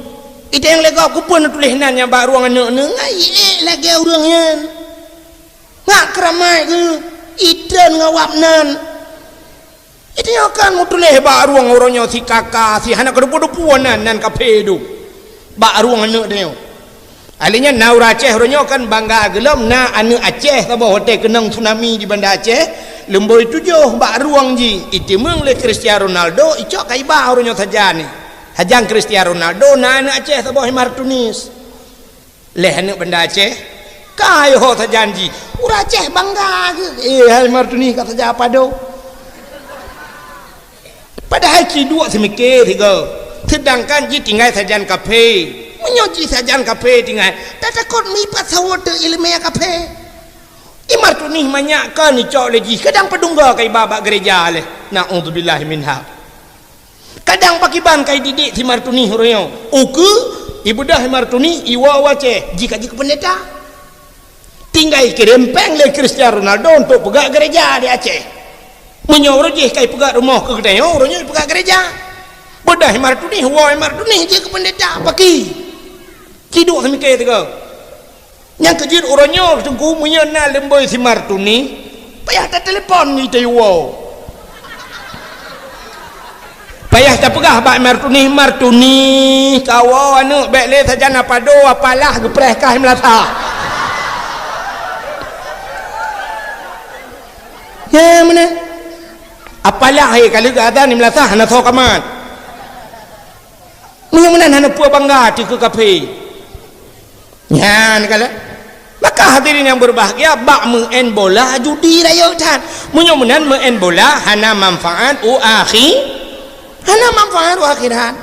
Iteng lé gob keupeue neutuléh nan nyang bak rueng aneuk neuh, ngai ék lagèe ureueng nyan. Ngat keuramai geuh, itreun ngon awak nan. Itanyoe kan meutuléh bak rueng uroe nyoe si kaka, si hana keudeupu-deupu nan, nan kaphé dum. Bak rueng aneuk tanyoe. Ahli nyan na ureueng Aceh uroe nyoe kan bangga geulom na aneuk Aceh saboh watèe keunong tsunami di Banda Aceh, leumbôi tujoh bak rueng jih, iteumeung lé Cristiano Ronaldo, icok ka iba uroe nyoe sajan nyan. Sajan Cristiano Ronaldo na aneuk Aceh saboh Martunis. Lheuh aneuk Banda Aceh, ka yoh sajan jih. Ureueng Aceh bangga geuh. Eh, hai Martuni ka sajan Apado. Padahai ci duek seumiké sigoe. Seudangkan jih tinggai sajan kaphé. Meunyoe jih sajan kaphé tinggai, tatakot mipat sawoe teuh ileumèe kaphé. I Martuni manyak ka neucok lé jih, kadang padunggoe ka iba bak gereja lé. Na'udzubillah minha. Kadang pakiban ka ididik si Martuni uroe nyoe. Ukeue, ibeudôh si Martuni, iwoe u Aceh, jih ka jeuet keu peundeta. Tinggai kirém péng lé Cristiano Ronaldo untuk peugah gereja di Aceh. Meunyoe uroe jih ka ipeugah rumoh keu geutanyoe, uroe nyoe ipeugah gereja. Beudôh si Martuni, woe si Martuni jeuet keu peundeta, paki. Ci duek seumiké sigoe. Nyang keujeuet uroe nyoe Teungku, meunyoe na leumbôi si Martuni, payah tatelepon di tayue woe. Payah tapeugah bak Martuni, "Martuni, kawoe aneuk bèk lé sajan Apado, apalah geupreh kah i meulasah." Ya, meunan. Apalah, he, ka lheueh geuazan i meulasah hana soe kamat. Meunyoe meunan hana peue bangga ateueh keu kaphé. Nyan kalheuh. Maka hadirin yang berbahagia, bak meu'en bola judi rayeuk that. Meunyoe meunan meu'en bola hana manfaat u akhi-, hana manfaat u akhirat.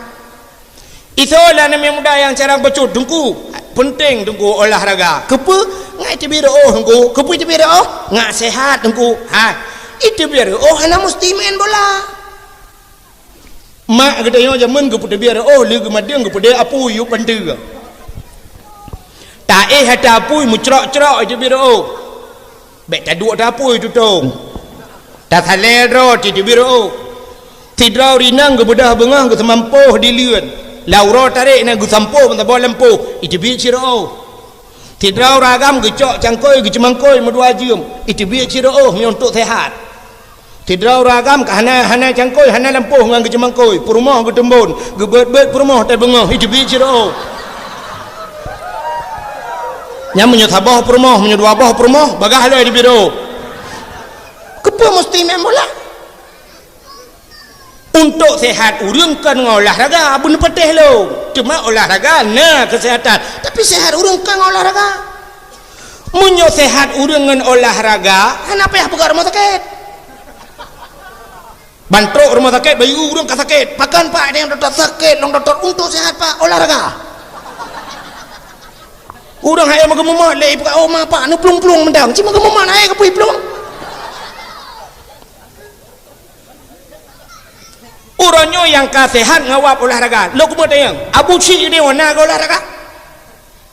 Isoe lah aneuk muda nyang carang bacut, Teungku. Peunteng Teungku olahraga. Keupeue? Ngat iteubiet reu'oh Teungku. Keupeue iteubiet reu'oh? Ngat sehat Teungku. Ha. Iteubiet reu'oh hana musti meu'en bola. Mak geutanyoe jameun geupeuteubiet reu'oh, lheueh geumadeueng geupeudeh apui u panteue. Taéh ata apui meucrok-crok iteubiet reu'oh. Bèk taduek ata apui tutong. Tasalèe droe iteubiet reu'oh. Sidroe ureueng inong geubeudôh beungoh geuseumampoh di leuen. Lam uroe tarek na geusampôh meusaboh lampôh, iteubiet cit reu'oh. Sidroe ureueng agam geucok cangkôi geuceumangkôi meudua jeuem, iteubiet cit reu'oh meunyoe untuk sehat. Sidroe ureueng agam ka hana, hana cangkôi, hana lampôh ngon geuceumangkôi, peurumoh geuteumbon, geubeuet-beuet peurumoh tai beungoh, iteubiet cit reu'oh. Nyan meunyoe saboh peurumoh, meunyoe dua boh peurumoh, bagaih lé di biro. Keupeue musti meu'en bola? Untuk sehat ureueng kon ngon olahraga, beuneupatéh lôn. Teuma olahraga na keuseuhatan, tapi sehat ureueng kon ngon olahraga. Meunyoe sehat ureueng ngon olahraga, hana payah peugah rumoh sakét. Ban trok rumoh sakét, bayeue ureueng ka sakét. Pakon, Pak, nyang dokto sakét, lôn dokto untuk sehat, Pak, olahraga. Ureueng hai meugeumeumat lé ipeugah, "Oh, ma, Pak, neuplueng-plueng mantong." Cuma geumeumat hai keupeue plueng. Uroe nyoe nyang ka sehat ngawab olahraga. Lôn keumeung tanyong, Abu Syik geutanyoe na geuolahraga?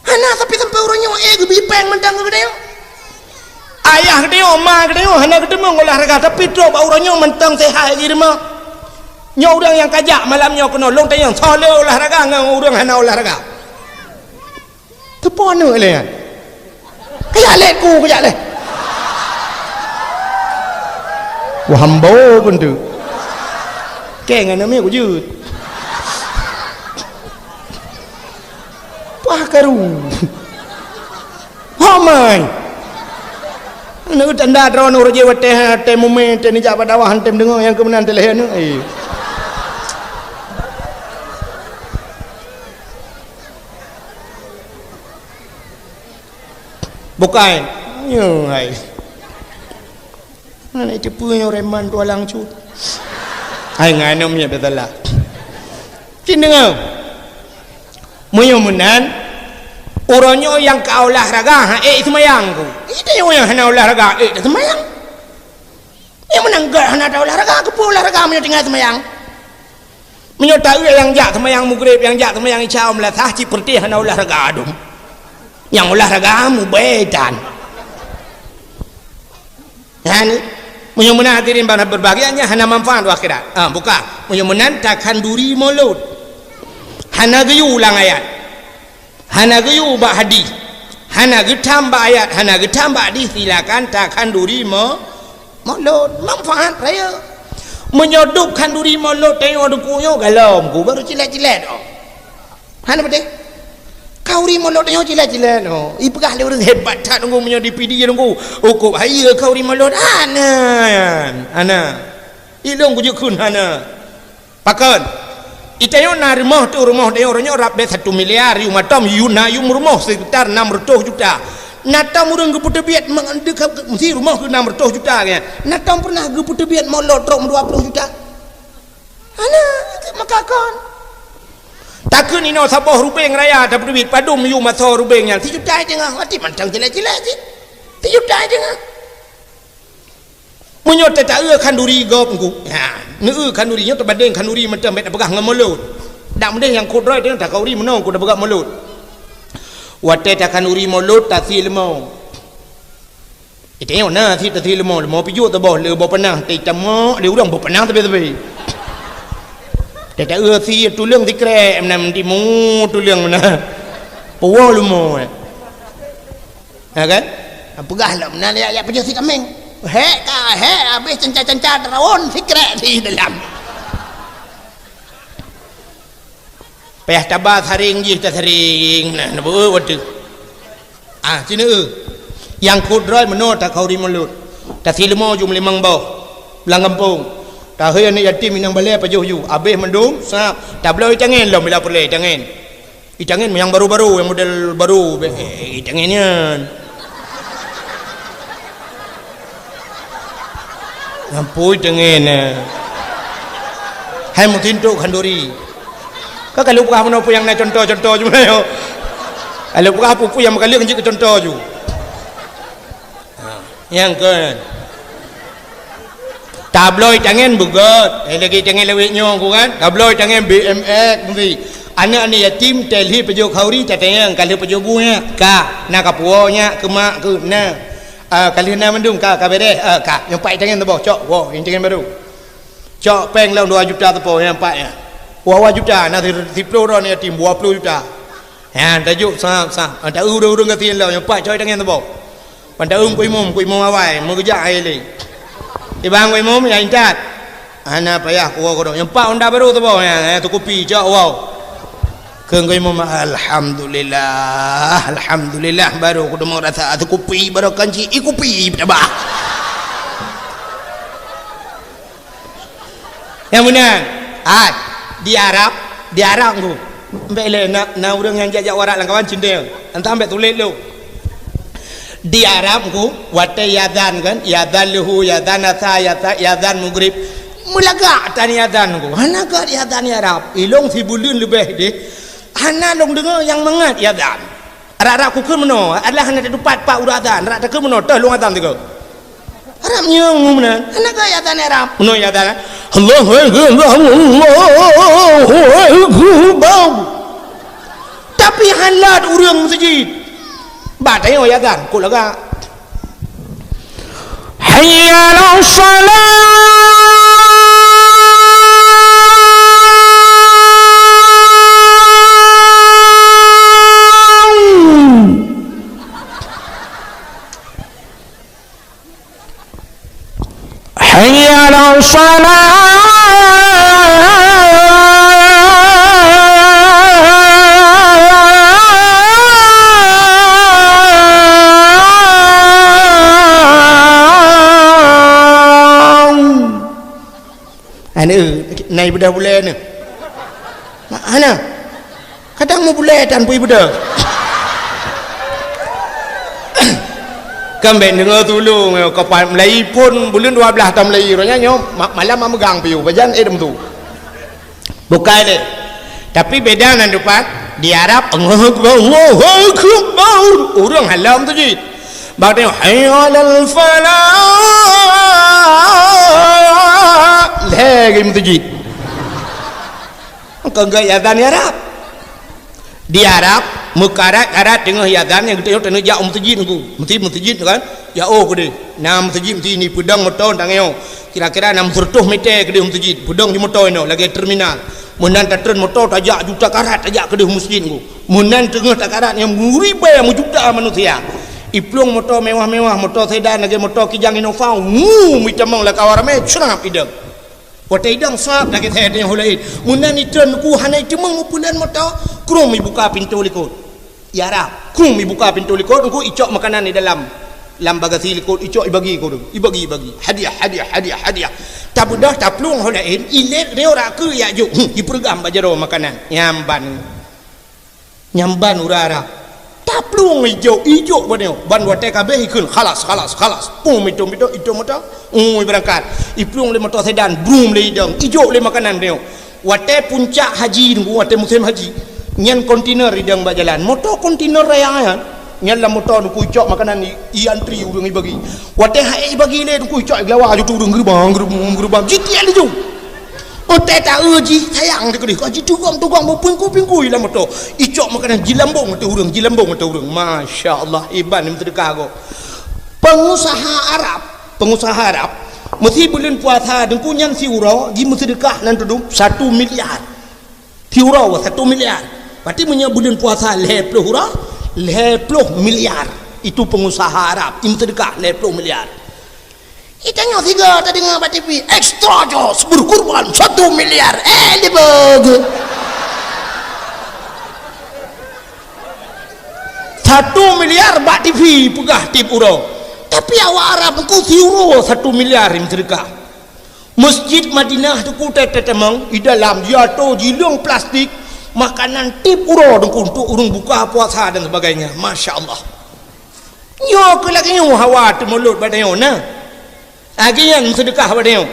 Hana, tapi sampai uroe nyoe, eh, geubi péng mantong keu geutanyoe. Ayah geutanyoe, ma geutanyoe hana geuteumeung olahraga, tapi trok bak uroe nyoe mantong sehat jih rumoh. Nyoe ureueng nyang kajak malam nyoe keunoe, lôn tanyong, soe le olahraga ngon ureueng hana olahraga? Teupeue aneuk lé nyan? Kajak lé ku, kajak lé. Wah, hambo pun tu. Keng aneuk miet kujut. Pah karu. Ho mai. Aneuk tanda droeneuh rajin watèe, watèe mumè, watèe neujak bak dakwah, watèe meudeungoe nyang keumeunang teuh lhèe aneuk, eh. Bukai. Nyoe hai. Hana teupeue nyoe reman tualang cut. Hai ngan nyoe miet beusalah. Cit deungoe. Meunyoe meunan, uroe nyoe nyang ka olahraga, ha, ék seumayang ku. Ita nyoe nyang hana olahraga, ék taseumayang. Nyang meunan gèt hana ta olahraga, keupeue olahraga meunyoe tinggai seumayang? Meunyoe taeu nyang jak seumayang Maghrib, nyang jak seumayang Isya, meunasah cit peureutih hana olahraga dum. Nyang olahraga mubé tan. Nyan, meunyoe meunan hadirin bak beurbahagia, nyan hana manfaat u akhirat. Ah, buka. Meunyoe meunan takhanduri mulod. Hana geuyue ulang ayat. Hana geuyue bak hadih. Hana geutham bak ayat, hana geutham bak hadih, silakan takhanduri mo-, mulod. Manfaat rayeuk. Meunyoe dub khanduri mulod tanyoe dukue nyoe galom ku baru cilet-cilet oh. Hana beutôi. Khanduri mulod tanyoe cilet-cilet oh. Ipeugah lé ureueng hebat that nunggu meunyoe di P D nunggu. Ukub hai khanduri mulod hana. Hana. Ilong kujukun hana. Pakon? Itanyoe na rumoh tu, rumoh tanyoe, uroe nyoe rab bèk satu miliar, yum atom, yum na yum rumoh sekitar enam ratus juta. Na tom ureueng geupeuteubiet meudeukah meusi rumoh keu enam ratus juta nyan. Na tom pernah geupeuteubiet mulod trok dua puluh juta. Hana, maka kon. Takheun inoe saboh rubeng raya tapeuteubiet padum yum asoe rubeng nyan. Sijuta teungoh, mati mantong cilek-cilek cit. Sijuta teungoh. Meunyoe tataeu khanduri gob engku, ha, neueu khanduri nyoe teubandeng khanduri mantong bèk tapeugah ngon mulod. Dak meudeh nyang khodroe teuh takhanduri meunoe engku tapeugah mulod. Watèe takhanduri mulod tasie leumô. Itanyoe na sit tasie leumô, leumô pijuet teuboh lé boh panah, teutamok lé ureueng boh panah teubi-teubi. Tataeu sie tuleueng sikrek meunan timu tuleueng meunan. Puwoe leumô, eh. Ya kan? Peugah lom, na lihat-lihat peujeuet si kameng. Hek ka, hek habéh cenca-cenca teurawon sikrek di dalam. Payah taba saring jih tasaring, nah, neubeuet watèe. Ah, sinoe. Nyang khodroe meunoe takhanduri mulod. Tasie leumô jum limong boh. Lam gampông. Tahôi aneuk yatim inong balè pajoh ju. Habéh mandum, sab. Tabloe tangen lom bila peureulèe tangen. Itangen nyang baru-baru, nyang model baru, bèk, eh, itangen nyan. Nyampui tangen, eh. Hai meutintok khanduri. Ka kalau peugah meunoe peue nyang na contoh-contoh cuma yo. Kalau peugah peue-peue nyang meukaleueng jeuet keu contoh ju. Ha, nyang kon. Tabloe tangen beugöt. Eh, lagèe tangen lawét nyoe ku kan. Tabloe tangen B M X meusi. Aneuk-aneuk yatim teuh lheuh pajoh khanduri tatanyong ka lheuh pajoh bu nyak. Ka, na ka puwoe nyak keu mak keuh na. Ah, ka lheuh na mandum ka, ka bèrèh. Ah, ka. Nyang pat tangen teuboh cok. Woe, nyang tangen baru. Cok péng lom dua juta teupoh nyang pat nyan. Dua juta na si-, siploh droe aneuk yatim dua ploh juta. Nyan tajok sab-sab. Mantong ureueng-ureueng gasien lom nyang pat cok tangen teuboh. Mantong keu imum, keu imum awai, meugeujak hai lé. Ibang keu imum nyang intat. Hana payah kuwoe keudroe. Nyang pat honda baru teuboh nyan, eh, teukupi cok woe. Kheun keu imum, alhamdulillah, alhamdulillah baru kudeungoe rasa teukupi baru kan ci, ikupi tabah. Nyang meunan, ai, di Arab, di Arab ngku. Mbek lé na, na ureueng nyang jak-jak warak lam kawan cindeng. Entah mbek tuléh lom. Di Arab ngku, watèe iazan kan, iazan luhu, iazan asa, iazan, iazan maghrib. Meulagak tan iazan ngku. Hana gèt iazan di Arab. Ilong sibuleuen leubeh deh. Hana lôn deungoe nyang mangat iazan. Rab-rab kukheun meunoe, adalah hana tatupat pat uroe azan, rab takheun meunoe, toh lôn azan sigoe. Rab nyang meunan, hana gèt azan Arab. Meunoe azan, Allahu Akbar, Allahu Akbar. Tapi hana ureueng meuseujid. Bak tanyoe azan, kok lagak. Hayya 'alas shalah. Hayya 'alas shalah. Aneuk, na ibeudôh bulèe neuh. Hana. Kadang meubulèe tan pui beudôh. Kan bèk deungoe tulông, eh, ka pat meulayi phôn buleuen dua blaih tameulayi, roh nyan nyoe ma-, malam mameugang piôh, pajan, eh, dum tu. Bukai lé. Tapi beda nan teumpat, di Arab, Allahu Akbar, Allahu Akbar. Ureueng halom tu jih. Bak tengok, "Hayya 'alal falah." Lhèe geuh meuteujih. Kon geuh azan di Arab. Di Arab, meukarat-karat teungoh azan nyang geutanyoe taneuk jak u meuseujid Teungku. Meuseujid, meuseujid kan? Jak oh keudeh. Na meuseujid, meuseujid ni peudong moto tanyoe. Kira-kira na meuseureutôh meter keudeh meuseujid. Peudong di moto inoe lagèe terminal. Meunan tatreun moto tajak juta karat tajak keudeh meuseujid Teungku. Meunan teungoh takarat nyang meuribèe meujuta manusia. Iplueng moto mewah-mewah, moto sedan lagèe moto Kijang Innova, wuu, meutamong lam kawan ramè, crab idong. Watèe idong sab lagèe that nyang laén. Meunan itreun Teungku hana iteumeung meupulan moto, krum ibuka pintoe likot. Ya Rab, krum ibuka pintoe likot, Teungku icok makanan di dalam, lam bagasi likot, icok ibagi keu ureueng. Ibagi, ibagi. Hadiah, hadiah, hadiah, hadiah. Tabeudôh taplueng ho laén, ilét nyoe raka yak jok. Hmm, ipeureugam bak jaroe makanan. Nyan ban. Nyan ban ureueng Arab. Taplueng ijok, ijok ban nyoe. Ban watèe ka abéh ikheun, "Khalas, khalas, khalas." Pum, itong-itong, itong moto. Ui, beurangkat. Iplueng lé moto sedan, brum lé idong. Ijok lé makanan nyoe. Watèe puncak haji Teungku, watèe musém haji. Nyan kontainer idong bak jalan. Moto kontainer raya nyan. Nyan lam moto Teungku icok makanan i, iantri ureueng ibagi. Watèe han ék ibagi lé Teungku icok i geulawa jeuet ureueng geurubang, geurubang, geurubang. Jitiek laju. Watèe taeu jih sayang teukeudeh, ka jitugom-tugom beupingkui-pingkui lam moto. Icok makanan jilambong ateueh ureueng, jilambong ateueh ureueng. Masya Allah, iban meuseudeukah gob. Pengusaha Arab, pengusaha Arab, meusi buleuen puasa Teungku nyan siuroe jimeuseudeukah nan tudum satu miliar. Siuroe satu miliar. Berarti meunyoe buleuen puasa lhèe ploh uroe, lhèe ploh miliar. Itu pengusaha Arab, jimeuseudeukah lhèe ploh miliar. Itanyoe sigoe tadeungoe bak T V, "Extra Joss berkorban satu miliar." Eh, dibeugeut. Satu miliar bak T V peugah tiep uroe. Tapi awak Arab Teungku siuroe satu miliar jimeuseudeukah. Masjid Madinah Teungku teutamong, i dalam jiatô jileueng plastik, makanan tiep uroe Teungku untuk ureueng buka puasa dan sebagainya. Masya Allah. Nyoe keuh lagèe nyoe hawa teumulot bak tanyoe na. Lagèe nyan meuseudeukah bak tanyoe.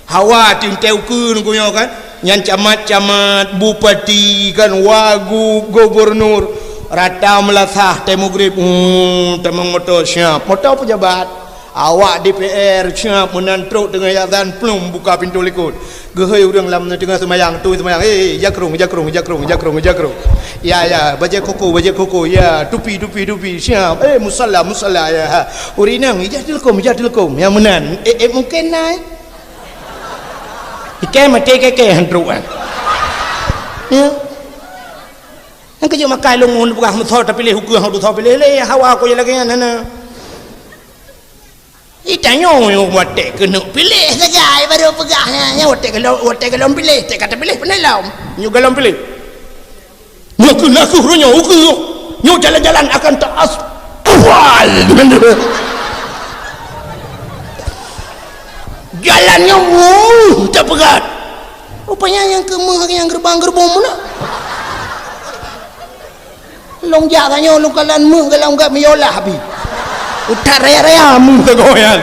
Hawa teuntèe ukeue Teungku nyoe kan. Nyan camat-camat, bupati kan, wagub, gubernur. Rata meulasah tée mugrib, hmm, tamong moto siap. Moto peujabat. Awak D P R siap meunan trok teungoh azan plum buka pintoe likot. Geuhôi ureueng lam teungoh seumayang, tui seumayang, "Eh, jakrong, jakrong, jakrong, jakrong, jakrong. Ya, ya, bajèe koko, bajèe koko, ya, tupi, tupi, tupi, siap. Eh, musalla, musalla, ya." Ha. Ureueng inong, "Ijak teuleukom, ijak teuleukom." Nyang meunan, eh, eh, mungken na, eh. Ikai maté keke han trok, eh. Ya. Nyang keujeuet makai lôn ngon peugah meusoe tapiléh ukeue, han tusoe piléh lé, hawa ko lagèe nyan hana. Itanyoe watèe keuneuk piléh sagai baru peugah nyan, nyan watèe ka lom, watèe ka lom piléh, teuka tapiléh pandai lom. Nyoe ka lom piléh. Nyoe keuh nakeuh roh nyoe ukeue. Nyoe jalan-jalan akan taasfal. Jalan nyoe, wuh, tapeugah. Rupanya nyang keu meuh nyang geurubang-geurubong meunan. Lôn jak tanyoe lôn kalon meuh galom gak meuyolah pih. Utak raya-raya meuh sagoe nyan.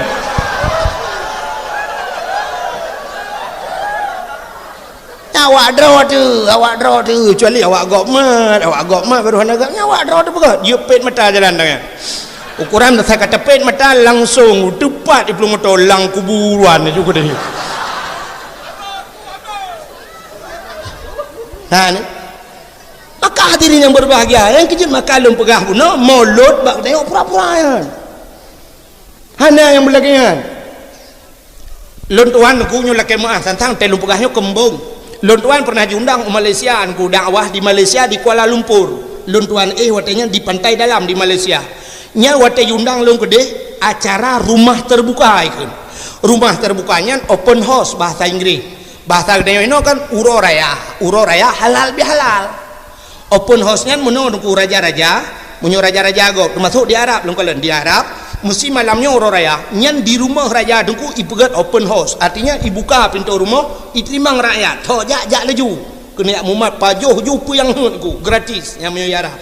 Awak droe teuh, awak droe teuh, kecuali awak gob mat, awak gob mat baru hana gak nyan awak droe teuh peugah. Jeuet pet mata jalan tanyoe. Ukuran masa ka teupet mata langsung teupat di plueng moto lam kuburan ju keudeh. Ha ni. Maka hadirin yang berbahagia, nyang keujeuet maka lôn peugah bunoe, mulod bak tanyoe pura-pura nyan. Hana nyang beulagèe nyan. Lôn tuan Teungku nyoe lakèe meu'ah tantang tée lôn peugah nyoe keumbong. Lôn tuan pernah jiundang u Malaysia Teungku dakwah di Malaysia di Kuala Lumpur. Lôn tuan éh watèe nyan di Pantai Dalam di Malaysia. Nyan watèe jiundang lôn keudeh acara rumah terbuka ikheun. Rumah terbuka nyan open house bahasa Inggris. Bahasa geutanyoe inoe kan uroe raya, uroe raya halal bihalal. Open house nyan meunoe Teungku raja-raja, meunyoe raja-raja gob, teumasok di Arab lôn kalon, di Arab, meusi malam nyoe uroe raya, nyan di rumoh raja Teungku ipeugét open house, artinya ibuka pintoe rumoh, iteurimong rakyat, ho jak, jak laju. Keuneuk mumat pajoh ju peue nyang heuet Teungku, gratis, nyang meunyoe di Arab.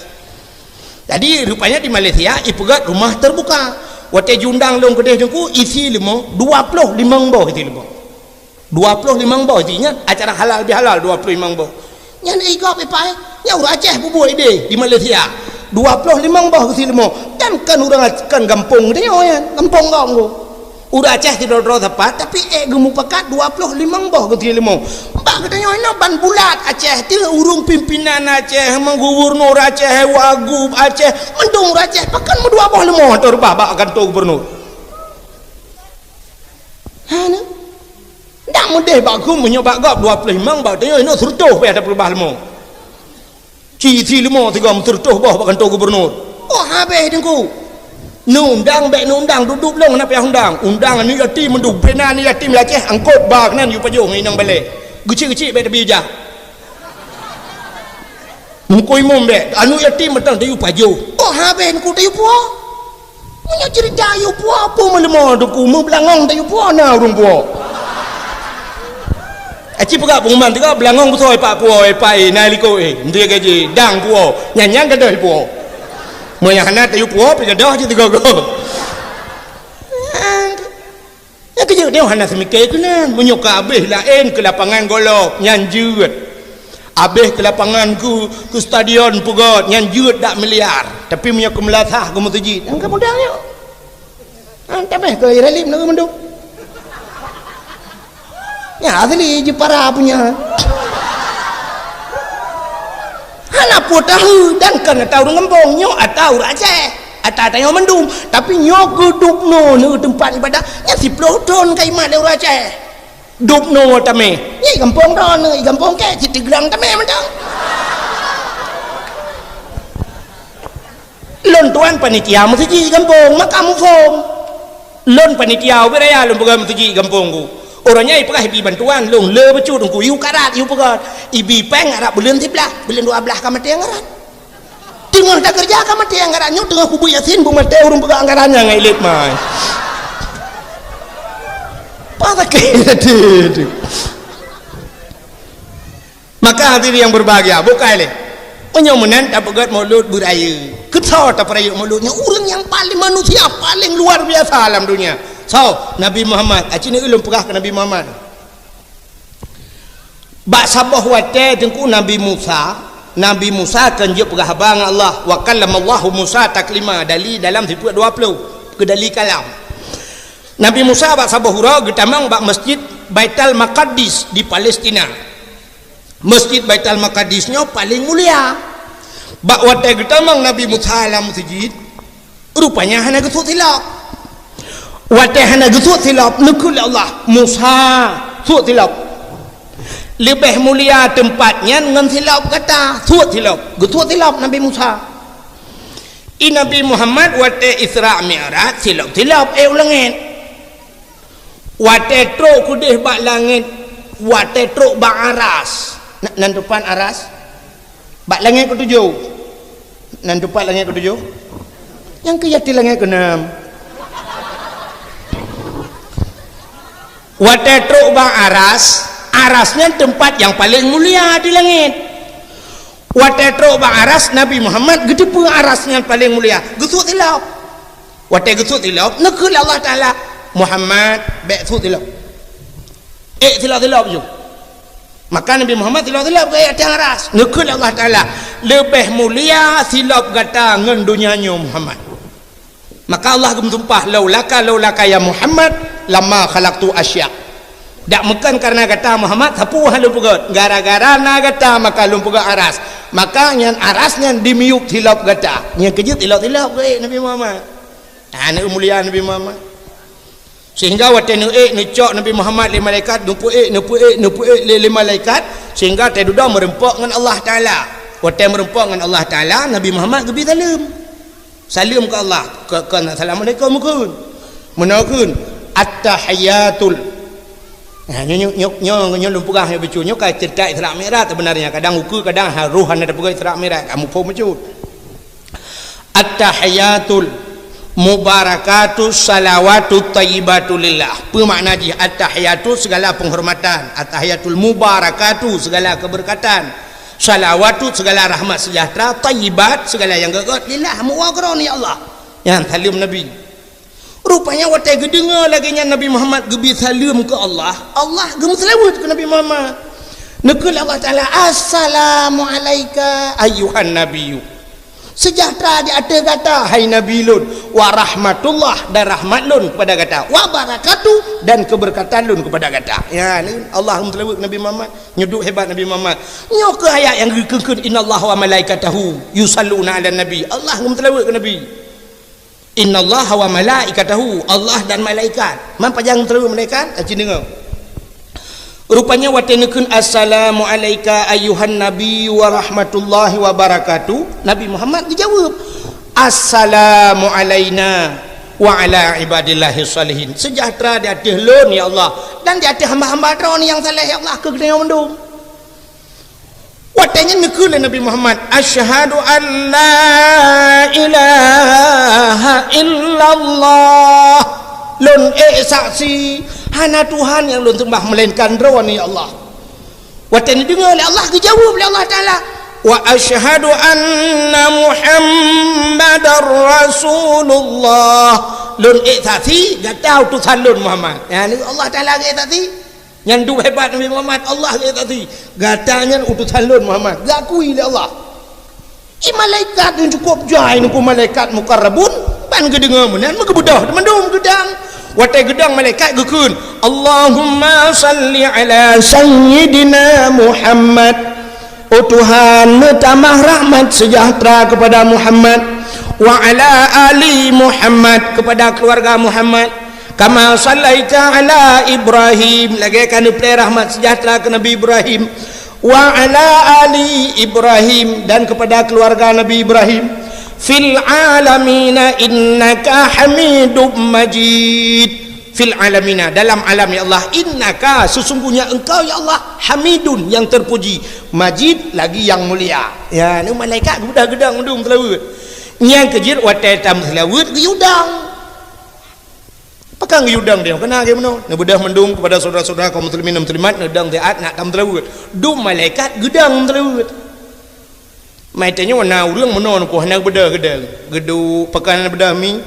Jadi rupanya di Malaysia ipeugét rumah terbuka. Watèe jiundang lôn keudeh Teungku isi leumo dua ploh limong boh isi leumo. Dua ploh limong boh jih nyan acara halal bihalal dua ploh limong boh. Nyan igop ipai, nyan ureueng Aceh peubuet idéh di Malaysia. Dua ploh limong boh geusie leumo. Kan, kan ureueng Ac-, kan gampông geutanyoe nyan, gampông gom go. Ureueng Aceh sidroe-droe sapat, tapi ék geumupakat dua ploh limong boh geusie leumo. Ah, geutanyoe inoe ban bulat Aceh, ti ureuëng pimpinan Aceh, gubernur Aceh, wagub Aceh, mandum ureuëng Aceh, pakon meudua boh leumo ateueh reubah bak kantô gubernur. Ha, na? Ndak meudeh bak gum meunyoe bak gob dua ploh limong, bak tanyoe inoe seureutôh pih ada peurubah leumo. Ci si leumo sigoe meuseureutôh boh bak kantô gubernur. Oh, habéh Teungku. Neuundang bék neuundang, dudoe lôn hana payah undang. Undang aneuk yatim mandum, bubena aneuk yatim di Aceh, angkot ba keunan yue pajoh ngon inong balée. Geuchik-geuchik bék tabi ijak. Meuko imum bék, aneuk yatim mantong tayue pajoh. Oh, habéh Teungku, tayue puwoe. Meunyoe ceurita yue puwoe, peue meuleumo Teungku, meubeulangong tayue puwoe na ureuëng puwoe. Aci peugah pengumuman teuka beulangong beutôi pak puwoe, pak, eh, na likot, eh, menteri gaji, dang puwoe, nyan-nyan gadôh puwoe. Meunyoe hana tayue puwoe, pih gadôh cit teuka goe. Nyang keujeuet nyoe hana seumike keunan. Meunyoe ka abéh laén keu lapangan golop, nyan jeuet. Abéh keu lapangan keu, keu stadion peugöt, nyan jeuet dak miliar. Tapi meunyoe keu meulasah keu meuseujid, nyang ka mudah nyoe. Han tameh keu Iralip na mandum. Nyan asli jipara punya. Hana peue tahu dan kon ata ureuëng gampông, nyoe ata ureuëng Aceh. Ata tanyoe mandum, tapi nyoe keu Dubno neu teumpat ibadah, nyan siploh thon ka imat lé ureuëng Aceh. Dubno tameh, nyan gampông droeneuh, gampông kèe, cit teuglang tameh mantong. Lôn tuan panitia meuseujid gampông, maka muphom. Lôn panitia ubit raya lôn peugah meuseujid gampông ku. Uroe nyan ipeugah ibi bantuan, lôn le bacut Teungku, iu karat, iu peugah. Ibi péng arab buleuen siblaih, buleuen dua blaih ka maté anggaran. Teungoh takeureuja ka maté anggaran nyoe, teungoh kubu Yasin beu maté ureuëng peugah anggaran nyan ngon ilet mai. Apa sakét hati tu? Maka hadirin yang berbahagia, bukai lé. Meunyoe meunan tapeugöt Maulud beuraya. Keu soe tapeurayeuk Maulud nyoe? Ureuëng nyang paling, manusia paling luar biasa lam dunia. Soe? Nabi Muhammad. Aci ni ulôn peugah keu Nabi Muhammad. Bak saboh watèe Teungku Nabi Musa, Nabi Musa kan jeuet peugah haba ngon Allah. Wa kallamallahu Musa taklima, dali dalam sifeuet dua ploh, keu dali kalam. Nabi Musa bak saboh uroe geutamong bak Masjid Baitul Maqdis di Palestina. Masjid Baitul Maqdis nyoe paleng mulia. Bak watèe geutamong Nabi Musa lam meuseujid, rupanya hana geusut silop. Watèe hana geusut silop, neukheun lé Allah, "Musa, sut silop. Leubeh mulia teumpat nyan ngon silop gata, sut silop." Geusut silop Nabi Musa. I Nabi Muhammad watèe Isra Mi'raj silop-silop ék u langét. Watèe trok keudeh bak langét, watèe trok bak aras. Na-, nan teumpat aras? Bak langét keutujoh. Nan teumpat langét keutujoh? Nyang keu yatim langét keuneum. Watèe trok bak aras, aras nyan teumpat nyang paleng mulia di langét. Watèe trok bak aras, Nabi Muhammad geuteupeue aras nyan paleng mulia, geusut silop. Watèe geusut silop, neukheun lé Allah Taala, "Muhammad, bèk sut silop. Ék silop-silop ju." Maka Nabi Muhammad silop-silop geuék ateueh aras. Neukheun lé Allah Taala, "Leubeh mulia silop gata ngon donya nyoe, Muhammad." Maka Allah geumeusumpah, "Laulaka, laulaka ya Muhammad, lama khalaqtu asya." Dak meukon kareuna gata Muhammad, sapeue hana lôn peugöt. Gara-gara na gata maka lôn peugöt aras. Maka nyan aras nyan dimiyueb silop gata. Nyan keu jeuet silop-silop geuék Nabi Muhammad. Ha, na mulia Nabi Muhammad. Sehingga watèe neuék, neucok Nabi Muhammad lé malaikat, neupeuék, neupeuék, neupeuék lé, lé malaikat, sehingga watèe dudoe meureumpok ngon Allah Taala. Watèe meureumpok ngon Allah Taala, Nabi Muhammad geubi saleuem. Saleuem keu Allah, keu, keu assalamualaikum kheun. Meunoe kheun, "Attahiyatul." Nah, nyoe, nyoe, nyoe, nyoe, nyoe lôn peugah nyoe bacut. Nyoe ka ceurita Isra Mi'raj sebenarnya. Kadang ukeue, kadang ha, roh hana tapeugah Isra Mi'raj, kamoe phon bacut. At-tahiyatul mubarakatus salawatut thayyibatu lillah. Peue makna jih? At-tahiyatu segala penghormatan, at-tahiyatul mubarakatu segala keberkatan, salawatu segala rahmat sejahtera, thayyibat segala nyang gét-gét, lillah, meuwoe keu Droeneuh ya Allah. Nyan saleuem Nabi. Rupanya watèe geudeungoe lagèe nyan Nabi Muhammad geubi saleuem keu Allah, Allah geumeuseulaweuet keu Nabi Muhammad. Neukheun lé Allah Taala, "Assalamu alaika ayyuhan nabiyyu." Sejahtera di ateueh gata, hai Nabi lôn, wa rahmatullah, dan rahmat lôn kepada gata, wa barakatuh, dan keberkatan lôn kepada gata. Ya, ni Allah geumeuseulaweuet Nabi Muhammad. Nyoe duek hebat Nabi Muhammad. Nyoe keuh ayat nyang geukheun-kheun, "Innallaha wa malaikatahu yusalluna 'alan nabi." Allah geumeuseulaweuet keu Nabi. "Innallaha wa malaikatahu," Allah dan malaikat. Man pajan geumeuseulaweuet malaikat? Aci deungoe. Rupanya watée neukheun, "Assalamu alaika ayyuhan nabi wa rahmatullahi wa barakatuh," Nabi Muhammad geujaweueb, "Assalamu alaina wa ala ibadillahi shalihin." Sejahtera di ateueh lôn, ya Allah, dan di ateueh hamba-hamba Droe nyang saleh, ya Allah, keu geutanyoe mandum. Watée nyan neukheun lé Nabi Muhammad, "Asyhadu an la ilaha illallah." Lôn ék saksi, hana Tuhan nyang lôn seumbah meulainkan Droeneuh, ya Allah. Watée neudeungoe lé Allah, geujaweueb lé Allah Taala, "Wa asyhadu anna Muhammadar Rasulullah." Lôn ék saksi, gata utosan lôn Muhammad. Nyan Allah Taala geuék saksi. Nyan duek hebat Nabi Muhammad, Allah geuék saksi. Gata nyan utosan lôn Muhammad, geukui lé Allah. I malaikat nyang cukup jai nungku malaikat mukarrabun, ban geudeungoe meunan meugeubeudoh mandum geudang. Watée geudang malaikat geukheun, "Allahumma salli ala sayyidina Muhammad." Oh Tuhan, neutamah rahmat sejahtera kepada Muhammad, wa ala ali Muhammad, kepada keluarga Muhammad, kama sallaita ala Ibrahim, lagée ka neuplée rahmat sejahtera keu Nabi Ibrahim, wa ala ali Ibrahim, dan kepada keluarga Nabi Ibrahim, fil alamina innaka Hamidum Majid. Fil alamina, dalam alam, ya Allah, innaka, sesungguhnya Engkau, ya Allah, Hamidun, yang terpuji, Majid, lagi yang mulia. Ya, ni malaikat geudah-geudah mandum seulaweuet. Nyang keujeuet watée tam seulaweuet geuyue dang. Pakon geuyue dang dia? Keunan lagée meunoe. Neubeudoh mandum kepada saudara-saudara kaum muslimin dan muslimat, neudang siat nak tam seulaweuet. Dum malaikat geudang seulaweuet. Mai tanyoe na ureuëng meunoe nungku hana beudôh geudang. Geuduek pakon hana beudôh mi.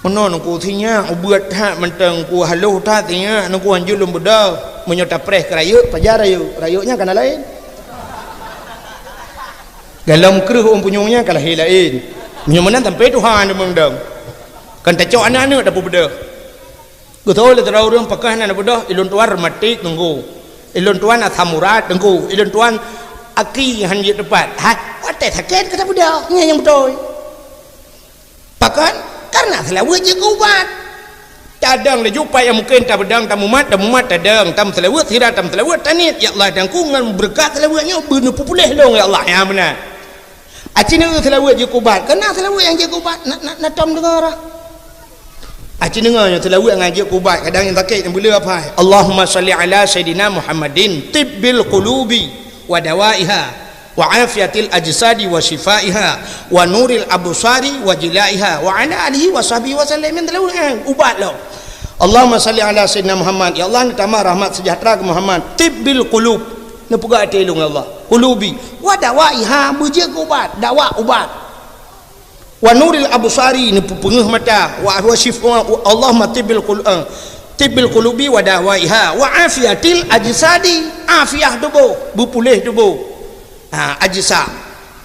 Meunoe nungku sinyak ubeut that mantong ku haloh that sinyak nungku hanjeuet lôn beudôh. Meunyoe tapreh keu rayeuk, pajan rayeuk. Rayeuk nyan kana laén. Dalam kreueh ôn punyueng nyan ka lahé laén. Meunyoe meunan sampai Tuhan deungon dong. Kan tacok aneuk-aneuk dapur beudôh. Geutôi lé sidroe ureuëng pakon hana beudôh, ilôn tuan rematik nunggu. Ilôn tuan asam urat nunggu. Ilôn tuan aki han jeuet teupat. Hai, watée sakét ka tabeudôh. Nyan nyang beutôi. Pakon? Karena seulaweuet jeuet keu ubat. Tadong laju pat nyang mungken tabeudang, tamumat, tamumat, tadong, tam seulaweuet, sira tam seulaweuet, taniet, "Ya Allah, dangku ngon beureukat seulaweuet nyoe beuneupeupuléh lôn, ya Allah." Ya meunan. Aci neu seulaweuet jeuet keu ubat. Karena seulaweuet nyang jeuet keu ubat, na, na, na tom deungoe rah. Aci deungoe nyoe seulaweuet nyang jeuet keu ubat, kadang nyang sakét nyang beuleu apai. Allahumma salli ala sayyidina Muhammadin tibbil qulubi wa dawaiha wa afiyatil ajsadi wa syifaiha wa nuril absari wa jilaiha wa ala alihi wa sahbihi wa sallam. Nyan seulaweuet nyan ubat lom. Allahumma salli ala sayyidina Muhammad. Ya Allah, neutamah rahmat sejahtera keu Muhammad. Tibbil qulub. Neupeugah até lôn, ya Allah. Qulubi. Wa dawaiha, beujeuet keu ubat. Dawa ubat. Wa nuril absari, neupeupeungeuh mata. Wa, wa syif-, wa, Allahumma tibbil qul-, eh, tibbil qulubi wa dawaiha. Wa afiyatil ajsadi, afiah tuboh, beupuléh tuboh. Ha, ajsa.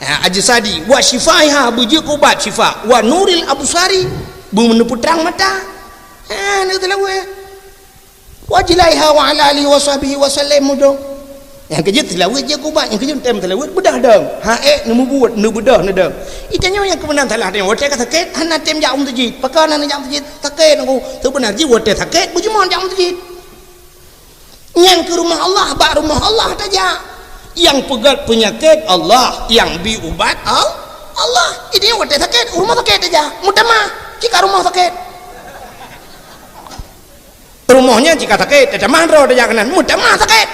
Ha, ajsadi. Wa syifaiha, beujeuet keu ubat syifa. Wa nuril absari, beuneupeutrang mata. Ha, neu seulaweuet. Wa jilaiha wa ala alihi wa sahbihi wa sallam mudo. Nyang keujeuet seulaweuet jeuet keu ubat, nyang keujeuet tem seulaweuet beudôh dong. Ha ék neumubuet, neubeudôh neudong. Itanyoe nyang keumeunan salah tanyoe, watée ka sakét hana tem jak u meuseujid. Pakon hana jak u meuseujid? Sakét nungku. Seubeuna jih watée sakét beujeuet jak u meuseujid. Nyan keu rumoh Allah, bak rumoh Allah tajak. Nyang peugét peunyakét Allah, nyang bi ubat Al-, Allah. Itanyoe watée sakét, u rumoh sakét tajak. Meutamah, cit ka rumoh sakét. Rumoh nyan cit ka sakét, tatamah droe tajak keunan, meutamah sakét.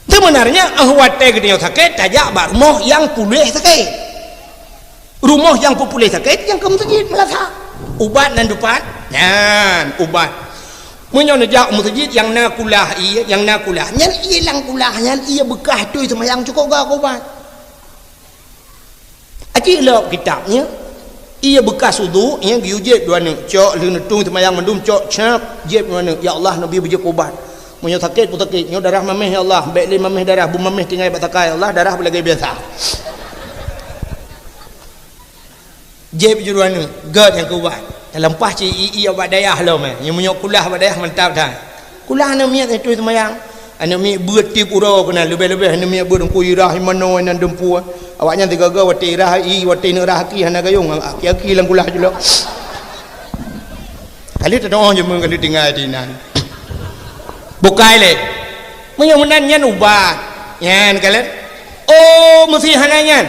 Seubeunarnya, eh, watée geutanyoe sakét, tajak bak rumoh nyang puléh sakét. Rumoh nyang peupuléh sakét, nyang keu meuseujid meulasa. Ubat nan dupat, nyan ubat. Meunyoe neujak u meuseujid nyang na kulah ie, nyang na kulah, nyan ie lam kulah, nyan ie beukah tui seumayang cukôp gak ubat. Aci lok kitab nyan, ie beukas uduk nyan geuyue jieb dua neuk, cok lheueh neutung seumayang mandum, cok cap, jieb dua neuk, "Ya Allah, neubi beujeuet keu ubat. Meunyoe sakét pun sakét, nyoe darah maméh, ya Allah, bék lé maméh darah, beumaméh tinggai bak takai, ya Allah, darah beulagée biasa." Jép juru aneuk, gét nyang keu ubat. Teuleumah cit i-i bak dayah lom, eh. Nyang meunyoe kulah bak dayah mantap that. Kulah aneuk miet, eh, tueng seumayang. Aneuk miet beuet tiep uroe keunan, leubeh-leubeh aneuk miet beuet Teungku i rhah i manoe, i nan dumpeue. Awaknyan sigoe-goe watèe i rhah i, watèe neuk rhah aki hana gayong, aki-aki lam kulah jilok. Kali teudoh jeumeu kali tinggai di nan. Bukai lé. Meunyoe meunan nyan ubat. Nyan kalon. Oh, meusti hana nyan.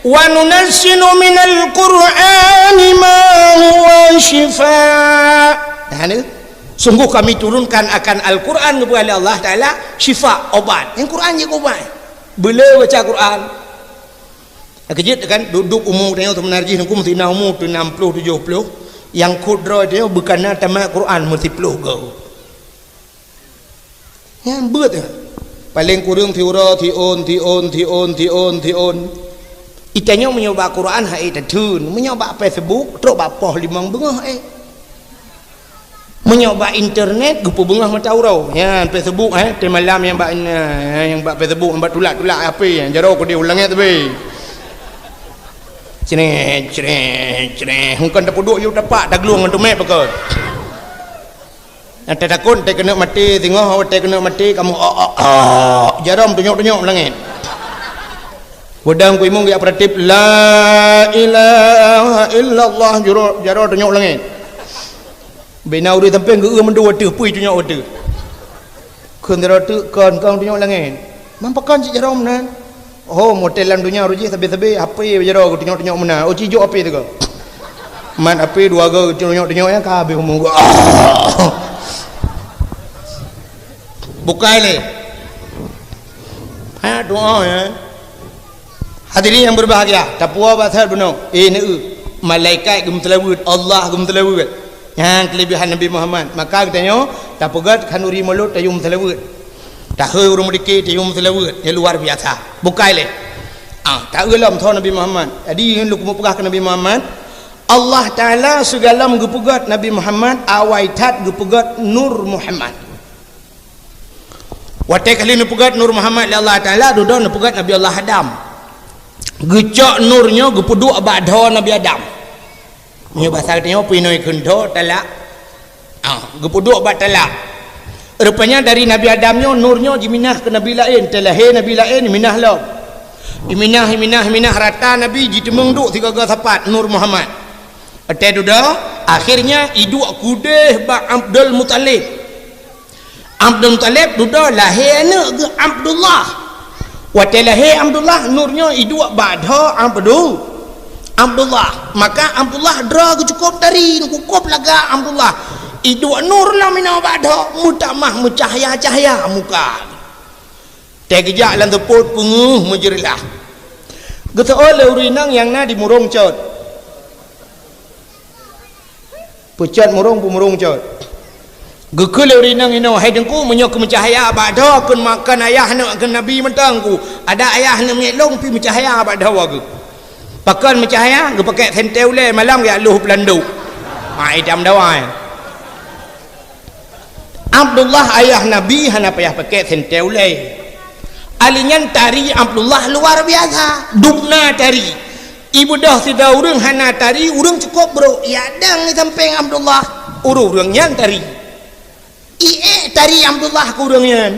"Wa nunazzilu minal Qur'ani ma huwa syifa." Nah, ni. Sungguh Kami turunkan akan Al-Quran, geupeugah lé Allah Taala, syifa, obat. Nyang Quran jeuet keu obat. Beu le baca Quran. Keujeuet kan, duek-duek umu tanyoe seubeuna jih nungku meusti na umu teuh nam ploh tujoh ploh, nyang khot droe tanyoe beukana tamat Quran meusiploh goe. Nyan beuet nyan. Paleng kureueng siuroe, siôn, siôn, siôn, siôn, siôn. Itanyoe meunyoe bak Quran hai tatheun, meunyoe bak Facebook trok bak poh limong beungoh, eh. Meunyoe bak internet geupeubeungoh mata uroe. Nyan Facebook, eh, teumalam nyang bak, eh, nyang bak Facebook, nyang bak tulak-tulak H P, jaroe keudéh u langét teubi. Creh, creh, creh. Hukon tapeuduek yue tapak, taglueng ngon tumek pakon. Nyang tatakot, teukeunok maté, singoh watèe keunok maté, kamoe, "Oh, oh, oh." Jaroe tunyok-tunyok langét. Beudang ku imong geujak peuratib, "La ilaha illallah," jaroe, jaroe tunyok langét. Bina ureueng sampéng geu-eu mandum ateueh, pui tunyok ateueh. Kheun sidroe teuk kon, kon tunyok langét. Man pakon cit jaroe meunan? Oh, model lam donya ureueng jih sabe-sabe H P jaroe geutunyok-tunyok meunan. Oh, cijok H P teuh. Man H P dua go geutunyok-tunyok nyan ka habéh umu geuh. Bukai lé. Ha, doa ya. Hadirin yang berbahagia, tapuwoe bak that bunoe. Eh, neu, malaikat geumeuseulaweuet, Allah geumeuseulaweuet. Nyan keulebihan Nabi Muhammad. Maka geutanyoe tapeugét khanuri mulod tayue meuseulaweuet. Tahôi ureueng meudike tayue meuseulaweuet, nyang luar biasa. Bukai lé. Ah, taeu lom tho Nabi Muhammad. Jadi, nyoe lôn keumeung peugah keu Nabi Muhammad, Allah Taala sigohlom geupeugét Nabi Muhammad, awai that geupeugét Nur Muhammad. Watée ka lheueh neupeugét Nur Muhammad lé Allah Taala, dudoe neupeugét Nabi Allah Adam. Geucok nur nyoe geupeuduek bak dhoe Nabi Adam. Nyoe basa geutanyoe pih nyoe kheun dhoe talak. Ah, geupeuduek bak talak. Rupanya dari Nabi Adam nyoe nur nyoe jiminah keu nabi laén, teulahé nabi laén minah lom. Iminah, iminah, iminah rata nabi jiteumeung duek sigoe-goe sapat Nur Muhammad. Watée dudoe, akhirnya iduek keudeh bak Abdul Muthalib. Abdul Muthalib dudoe lahé aneuëk geuh Abdullah. Watée lahé Abdullah, nur nyoe iduek bak dhoe Abdu-, Abdullah. Maka Abdullah droe geuh cukôp tari, cukôp lagak Abdullah. Iduek nur lom inoe bak dhoe, meutamah meucahya-cahya muka. Tée geujak lam seupôt peungeuh meujeureulah. Geuseuôt lé ureuëng inong nyang na di Murong Cot. Peucot murong, peumurong cot. Geukheun lé ureuëng inong inoe, "Hai Teungku, meunyoe keu meucahya bak dhoe kheun makon ayah aneuëk kheun nabi mantong ku. Adak ayah aneuëk miet lôn pih meucahya bak dhoe geuh." Pakon meucahya? Geupakèk sentée ulée malam geujak lôh peulandok. Ha, itam dawai. Abdullah ayah nabi hana payah pakèk sentée ulée. Ali nyan tari Abdullah luar biasa. Dubna tari. Ibeudôh sidroe ureuëng hana tari, ureuëng cukôp brôk. Yak dang di sampéng Abdullah, ureuëng-ureuëng nyan tari. Iék tari Abdullah keu ureuëng nyan.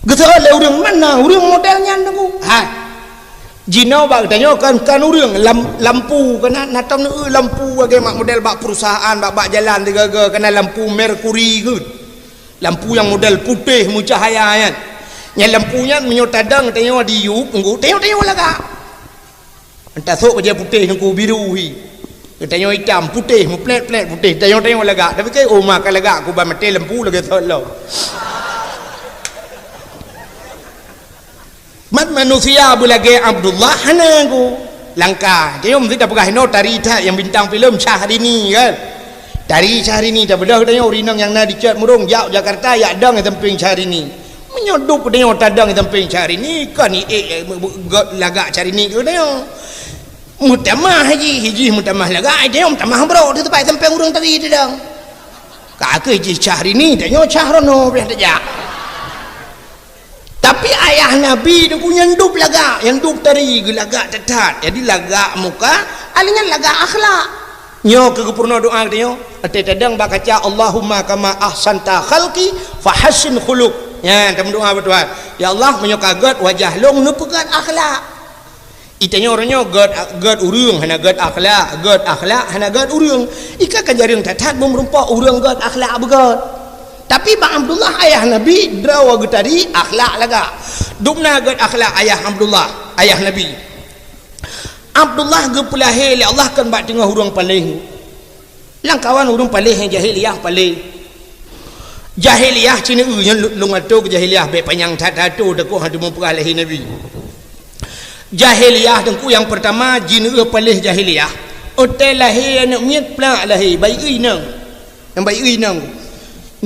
Geuseuôt lé ureuëng, "Mana ureuëng model nyan, Teungku?" Hai. Jinoe bak geutanyoe kan, kan ureuëng lam-, lampu, kana na tom neu lampu lagée mak model bak perusahaan, bak, bak jalan sigoe-goe kana lampu merkuri geuh. Lampu nyang model putéh meucahya nyan. Nyang lampu nyan meunyoe tadong tanyoe di yup, Teungku, tanyoe-tanyoe lagak. Entah sôk bajée putéh Teungku biru hi. Tanyoe itam, putéh, meuplét-plét putéh, tanyoe-tanyoe lagak. Tapi keu oma ka lagak kuban maté lampu lagée sot lom. Mat manusia beulagée Abdullah hana ku langka. Tanyoe meusti tapeugah inoe tari that nyang bintang filem Syahrini kan. Tari Syahrini tabeudôh tanyoe ureuëng inong nyang na di Cot Murong jak Jakarta yak dong di sampéng Syahrini. Meunyoe duek tanyoe tadong di sampéng Syahrini, kon iék, eh, lagak Syahrini keu tanyoe. Meutamah jih, jih meutamah lagak, tanyoe meutamah brôk, teupat sampéng ureuëng tadi tadong. Ka keuh jih Syahrini, tanyoe Syahrono pih tajak. Tapi ayah Nabi Teungku nyan duek lagak, nyang duek tari geulagak that-that. Jadi lagak muka, Alèh nyan lagak akhlak. Nyoe keuh geupeurunoe doa geutanyoe. Watèe tadong bak kaca, "Allahumma kama ahsanta khalqi fahassin khuluq." Nyan tameudoa bak Tuhan. "Ya Allah, meunyoe ka gèt wajah lôn, neupeugèt akhlak." Itanyoe uroe nyoe gèt, gèt ureueng hana gèt akhlak, gèt akhlak hana gèt ureueng. Ika kan jareueng that-that beumeureumpok ureueng gèt akhlak beugèt. Tapi bak Abdullah ayah Nabi, droe geutari akhlak lagak. Dum na gèt akhlak ayah Abdullah, ayah Nabi. Abdullah geupeulahé lé Allah kon bak teungoh ureueng paléh. Lamkawan ureueng paléh nyang jahiliyah paléh. Jahiliyah cit nyoe nyan lu-, lôn atô keu jahiliyah bèk panyang that-that atô takot hana teumeupeugah lahé Nabi. Jahiliyah teungku nyang peurtama jih nyoe paléh jahiliyah. Watèe lahé aneuk miet plak lahé, bayeue inong. Nyang bayeue inong.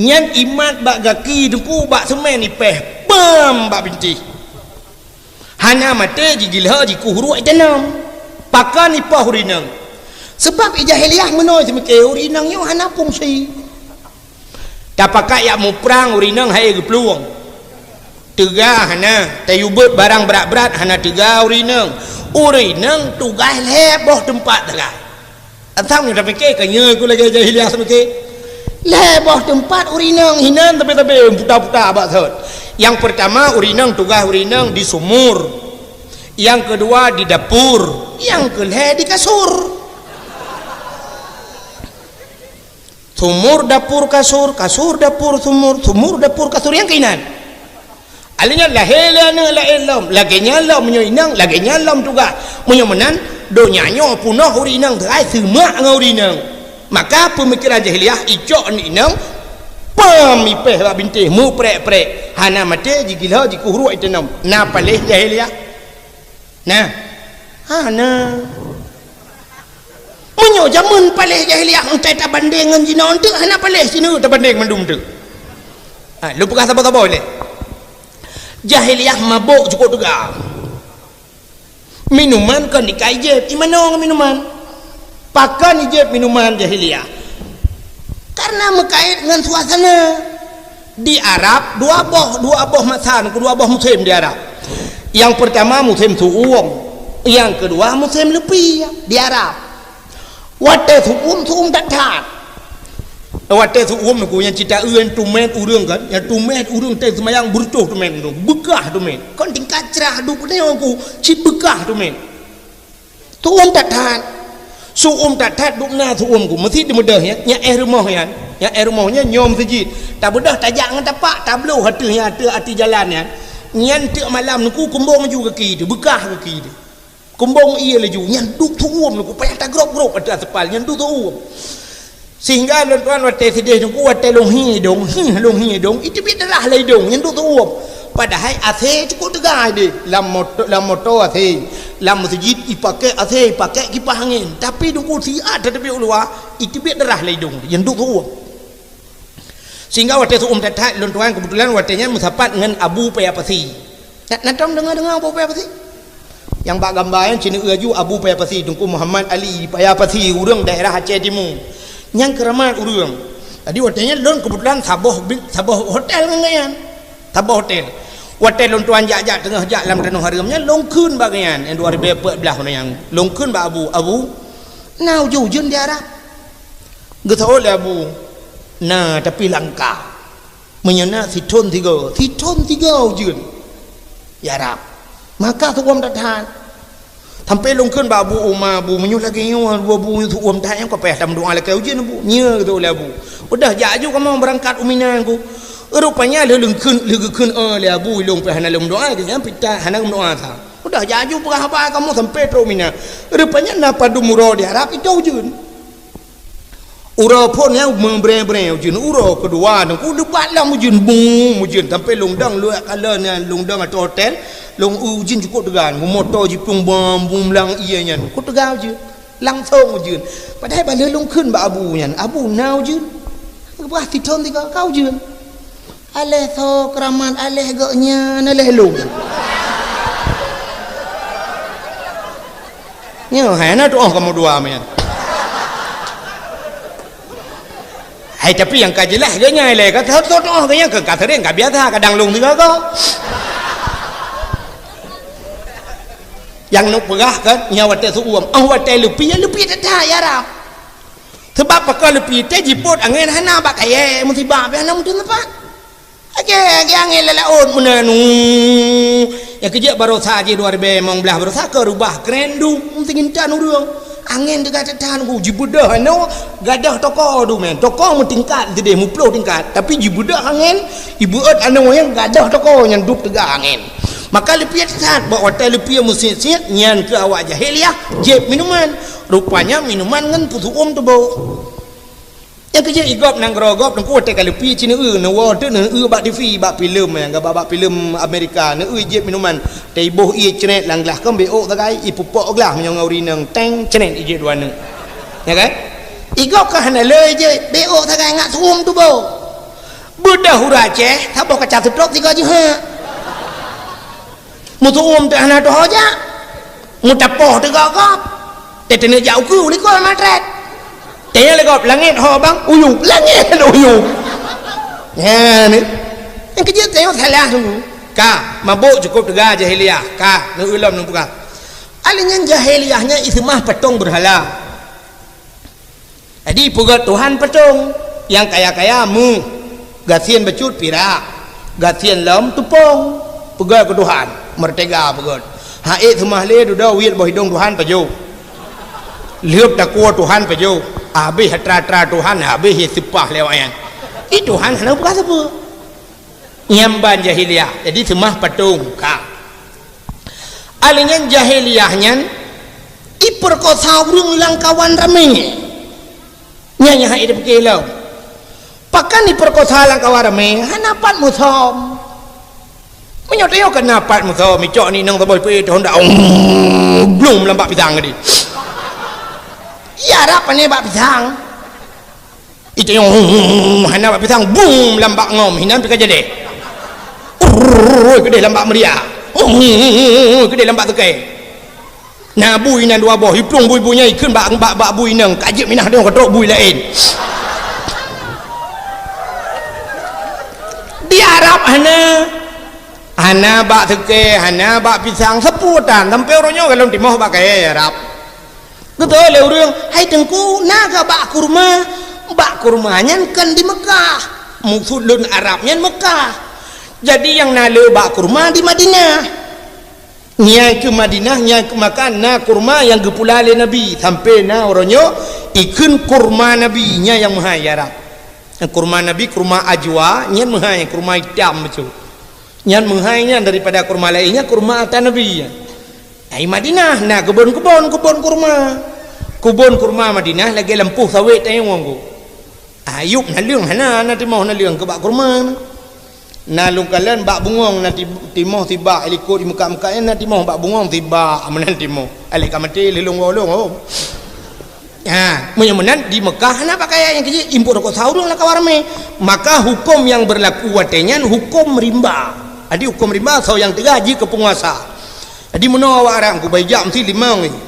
Nyan imat bak gaki teungku bak seumén ipèh, pam bak bintéh. Hana maté jigiloe jikuh ruek itanom. Pakon ipoh ureueng inong? Seubab i jahiliyah meunoe seumiké ureueng inong nyoe hana fungsi. Tapakat jak muprang ureueng inong hai geuplueng. Teuga hana, tayue beuet barang brat-brat hana teuga ureueng inong. Ureueng inong tugaih lhèe boh teumpat sagai. Asam nyoe tapike ka nyoe ku lagèe jahiliyah seumiké. Lhèe boh teumpat ureueng inong hinan tabe-tabe puta-puta bak sot. Nyang peurtama ureueng inong tugaih ureueng inong di sumur. Nyang keudua di dapur, nyang keulhèe di kasur. Sumur, dapur, kasur, kasur, dapur, sumur, sumur, dapur, kasur, nyang keuinan. Alèh nyan lahé lé aneuk laén lom, lagèe nyan lom meunyoe inong, lagèe nyan lom tugaih. Meunyoe meunan, donya nyoe peunoh ureueng inong teuhai seumak ngon ureueng inong. Maka peumikeran jahiliyah icok aneuk inong, pam ipèh bak bintéh meuprek-prek, hana maté jigiloe jikuh ruek itanom. Na paléh jahiliyah? Nah, hana. Meunyoe jameun paléh jahiliyah, entai tabandeng ngon jinoe enteuk, hana paléh sineuk tabandeng mandum enteuk. Ha, lôn peugah saboh-saboh lé. Jahiliyah mabök cukôp teuga. Minuman kon ikai jieb, imanoe ngon minuman. Pakon ijieb minuman jahiliyah? Karena meukait ngon suasana. Di Arab dua boh, dua boh masa, dua boh musém di Arab. Nyang peurtama musém su'um, nyang keudua musém leupie di Arab. Watèe su'um, su'um that-that. Watèe su'um nyoe nyang cit taeu nyang tumét ureueng kan, nyang tumét ureueng teuh seumayang beureutoh tumét ureueng, beukah tumét. Kon tingkat crah duek nyoe ku, cit beukah tumét. Su'um that-that. Su'um that-that dum na su'um ku. Meusi teumeudeh nyan, nyang éh rumoh nyan. Nyang éh rumoh nyan nyoe meuseujid. Tabeudôh tajak ngon tapak, tabloh ateueh nyan, ateueh ateueh jalan nyan. Nyan teuk malam nyoe ku kumbong laju gaki teuh, beukah gaki teuh. Kumbong ie laju, nyan duek su'um nyoe ku, payah tagrôp-grôp ateueh aspal, nyan duek su'um. Sehingga lôn tuan watèe sideh teungku, watèe lôn hi idông, hi lôn hi idông, iteubiet darah lam idông, nyan duek su'um. Padahai AC cukôp teuga deh, lam moto, lam moto AC, lam meuseujid ipakèk AC, ipakèk kipah angén. Tapi teungku siat tateubiet u luwa, iteubiet darah lam idông, nyan duek su'um. Sehingga watèe su'um that-that, lôn tuan keubeutulan watèe nyan meusapat ngon Abu Paya Pasi. Na, na tom deungoe-deungoe Abu Paya Pasi? Nyang bak gamba nyan cit nyoe laju Abu Paya Pasi, Teungku Muhammad Ali Paya Pasi, ureueng daerah Aceh Timu. Nyang keuramat ureueng. Jadi watèe nyan lôn keubeutulan saboh bi-, saboh hotel ngon gobnyan. Saboh hotel. Watèe lôn tuan jak-jak teungoh jak lam tanoh hareuem nyan, lôn kheun bak gobnyan, nyang dua ribu empat belas nyan. Lôn kheun bak Abu, "Abu, na ujeuen-ujeuen di Arab?" Geuseuôt lé Abu, "Na, tapi langka." Meunyoe na sithon sigoe, sithon sigoe ujeuen. Ya Rab, maka su'um that-that. Sampoe lôn kheun bak Abu Uma, "Abu, meunyoe lagèe nyoe, Abu, Abu, su'um that nyan ka payah tameudoa lakèe ujeuen, Abu." "Nyo," geutôk lé Abu. "Udah jak aju kamoe beurangkat u Mina, Abu." Rupanya lheuh lôn kheun, lheuh geukheun, "Oh, lé Abu, ilôn payah hana lôn meudoa, lagèe nyan pih hana lôn meudoa sa." Udah jak aju peugah haba kamoe sampoe trôk u Mina. Rupanya na padum uroe di Arab itôh ujeuen. Uroe phôn nyan meubrèe-brèe ujeuen, uroe keudua nyan ku leubak lom ujeuen, bum ujeuen, sampoe lôn dong luwah kala nyan lôn dong ateueh hotel, lôn ujeuen cukôp teuga, moto jiplueng bom, bum lam ie nyan, ku teuga ujeuen, langsong ujeuen. Padahai ban lheuh lôn kheun bak Abu nyan, "Abu, na ujeuen?" Geupeugah, "Sithon sigoe ka ujeuen." Aléh soe keuramat, aléh gobnyan, aléh lôn. Nyoe hai na tu'oh kamoe dua meunan. Hai, tapi nyang ka jeulaih gobnyan lé, ka tu'oh gobnyan ka, ka sering, ka biasa, kadang lôn sigoe. Nyang neupeugah kan, nyan watèe seuuem, oh watèe leupie, leupie that-that ya Rab. Sabab pakon leupie teuh jipôt angén hana bak kayèe, musibah pih hana meuteumpat. Lagèe, lagèe angén lam laôt meunan. Nyang keujeuet baroesa jih dua ribèe limong blah baroesa ka reubah kren duek, meuteungintan ureueng. Angén teuga that-that, jibeudoh anoe gadoh toko dumèe. Toko meutingkat sideh, meuploh tingkat. Tapi jibeudoh angén, jibeuôt anoe nyang gadoh toko nyan duek teuga angén. Maka leupie that-that, bak watèe leupie meusiet-siet, nyan keuh awak jahiliah jieb minuman. Rupanya minuman ngon peuseuuem teuboh. Nyang keujeuet igop nanggroe gob teungku watèe ka leupie ci neueu, neuwoe teuk neueu bak T V, bak filem, nyang gaba bak filem Amerika, neueu jieb minuman. Teuboh ié cret lam glah, kon beuôk sagai, ipeupok glah meunyoe ngon ureueng inong, teng, cret ijieb dua neuk. Ya kan? Igop ka hana le ijieb, beuôk sagai ngat seuuem teuboh. Beudoh ureueng Aceh, saboh kaca seutrop sigoe jih. Meuseuuem teuh hana teuho jak. Meutapoh teuh gob-gob. Teuteuneuh jak ukeue likot matret. Teunyang lé gob langét ho bang uyueb, langét uyueb. Nyan ni. Nyang keujeuet teuh salah tu. Ka, mabök cukôp teuga jahiliah. Ka, neueu lom neupeugah. Alèh nyan jahiliah nyan iseumah patong beurhala. Jadi peugöt Tuhan patong, nyang kaya-kaya meuh, gasien bacut pirak, gasien lom teupông, peugöt keu Tuhan, meurtega peugöt. Ha'ék seumah lé dudoe wiet boh idông Tuhan pajoh. Lheuep takue Tuhan pajoh, habéh atra-atra Tuhan, habéh ié seupah lé awaknyan. Di Tuhan hana peugah sapeue. Nyan ban jahiliah, jadi seumah patong ka. Alèh nyan jahiliah nyan ipeurkosa ureueng lam kawan ramé. Nyan nyang hana ipike lom. Pakon ipeurkosa lam kawan ramé, hana pat musöm. Meunyoe tanyoe ka na pat musöm, icok ni nang saboh ipe tahun dak, blum lam bak pisang tadi. Ya rab pane bak pisang. Itanyong, hana bak pisang, bum lam bak ngom, hinan pih ka jadi. Urrrr, keudeh lam bak meuria. Urrrr, keudeh lam bak teukai. Na bui nan dua boh, iplueng bui-bui nyan ikheun bak, bak, bak bui inong, ka jeuet minah dong ka trok bui laén. Di Arab hana, hana bak teukai, hana bak pisang, sapeue tan, sampoe uroe nyoe golom timoh bak kayèe Arab. Geutanyong lé ureueng, "Hai Teungku, na kah bak kurma?" Bak kurma nyan kon di Meukah. Maksud lôn Arab nyan Meukah. Jadi nyang na le bak kurma di Madinah. Nyan keuh Madinah, nyan keuh Meukah na kurma nyang geupula lé Nabi. Sampoe na uroe nyoe ikheun kurma Nabi, nyan nyang meuhai Arab. Kurma Nabi, kurma ajwa, nyan meuhai, kurma itam bacut. Nyan meuhai nyan daripada kurma laén nyan, kurma ata Nabi nyan. Ai Madinah na keubon-keubon, keubon kurma. Keubon kurma Madinah lagèe lampôh sawét tanyoe ngon ku. Ayub naleueng hana, na timoh naleueng keu bak kurma. Na lôn kalon bak bungöng na ti-, timoh sibak, likot di Meukah-Meukah nyan na timoh bak bungöng sibak, meunan timoh. Alèh ka maté lé lôn woe lôn, oh. Ha, meunyoe meunan di Meukah hana pakaian nyang keu jih, impôt rukok saureueng lam kawan ramé. Maka huköm nyang beurlaku watèe nyan huköm rimba. Jadi huköm rimba soe nyang teuga jih keu peunguasa. Jadi meunoe awak Arab kubai jak meusti limong nyoe.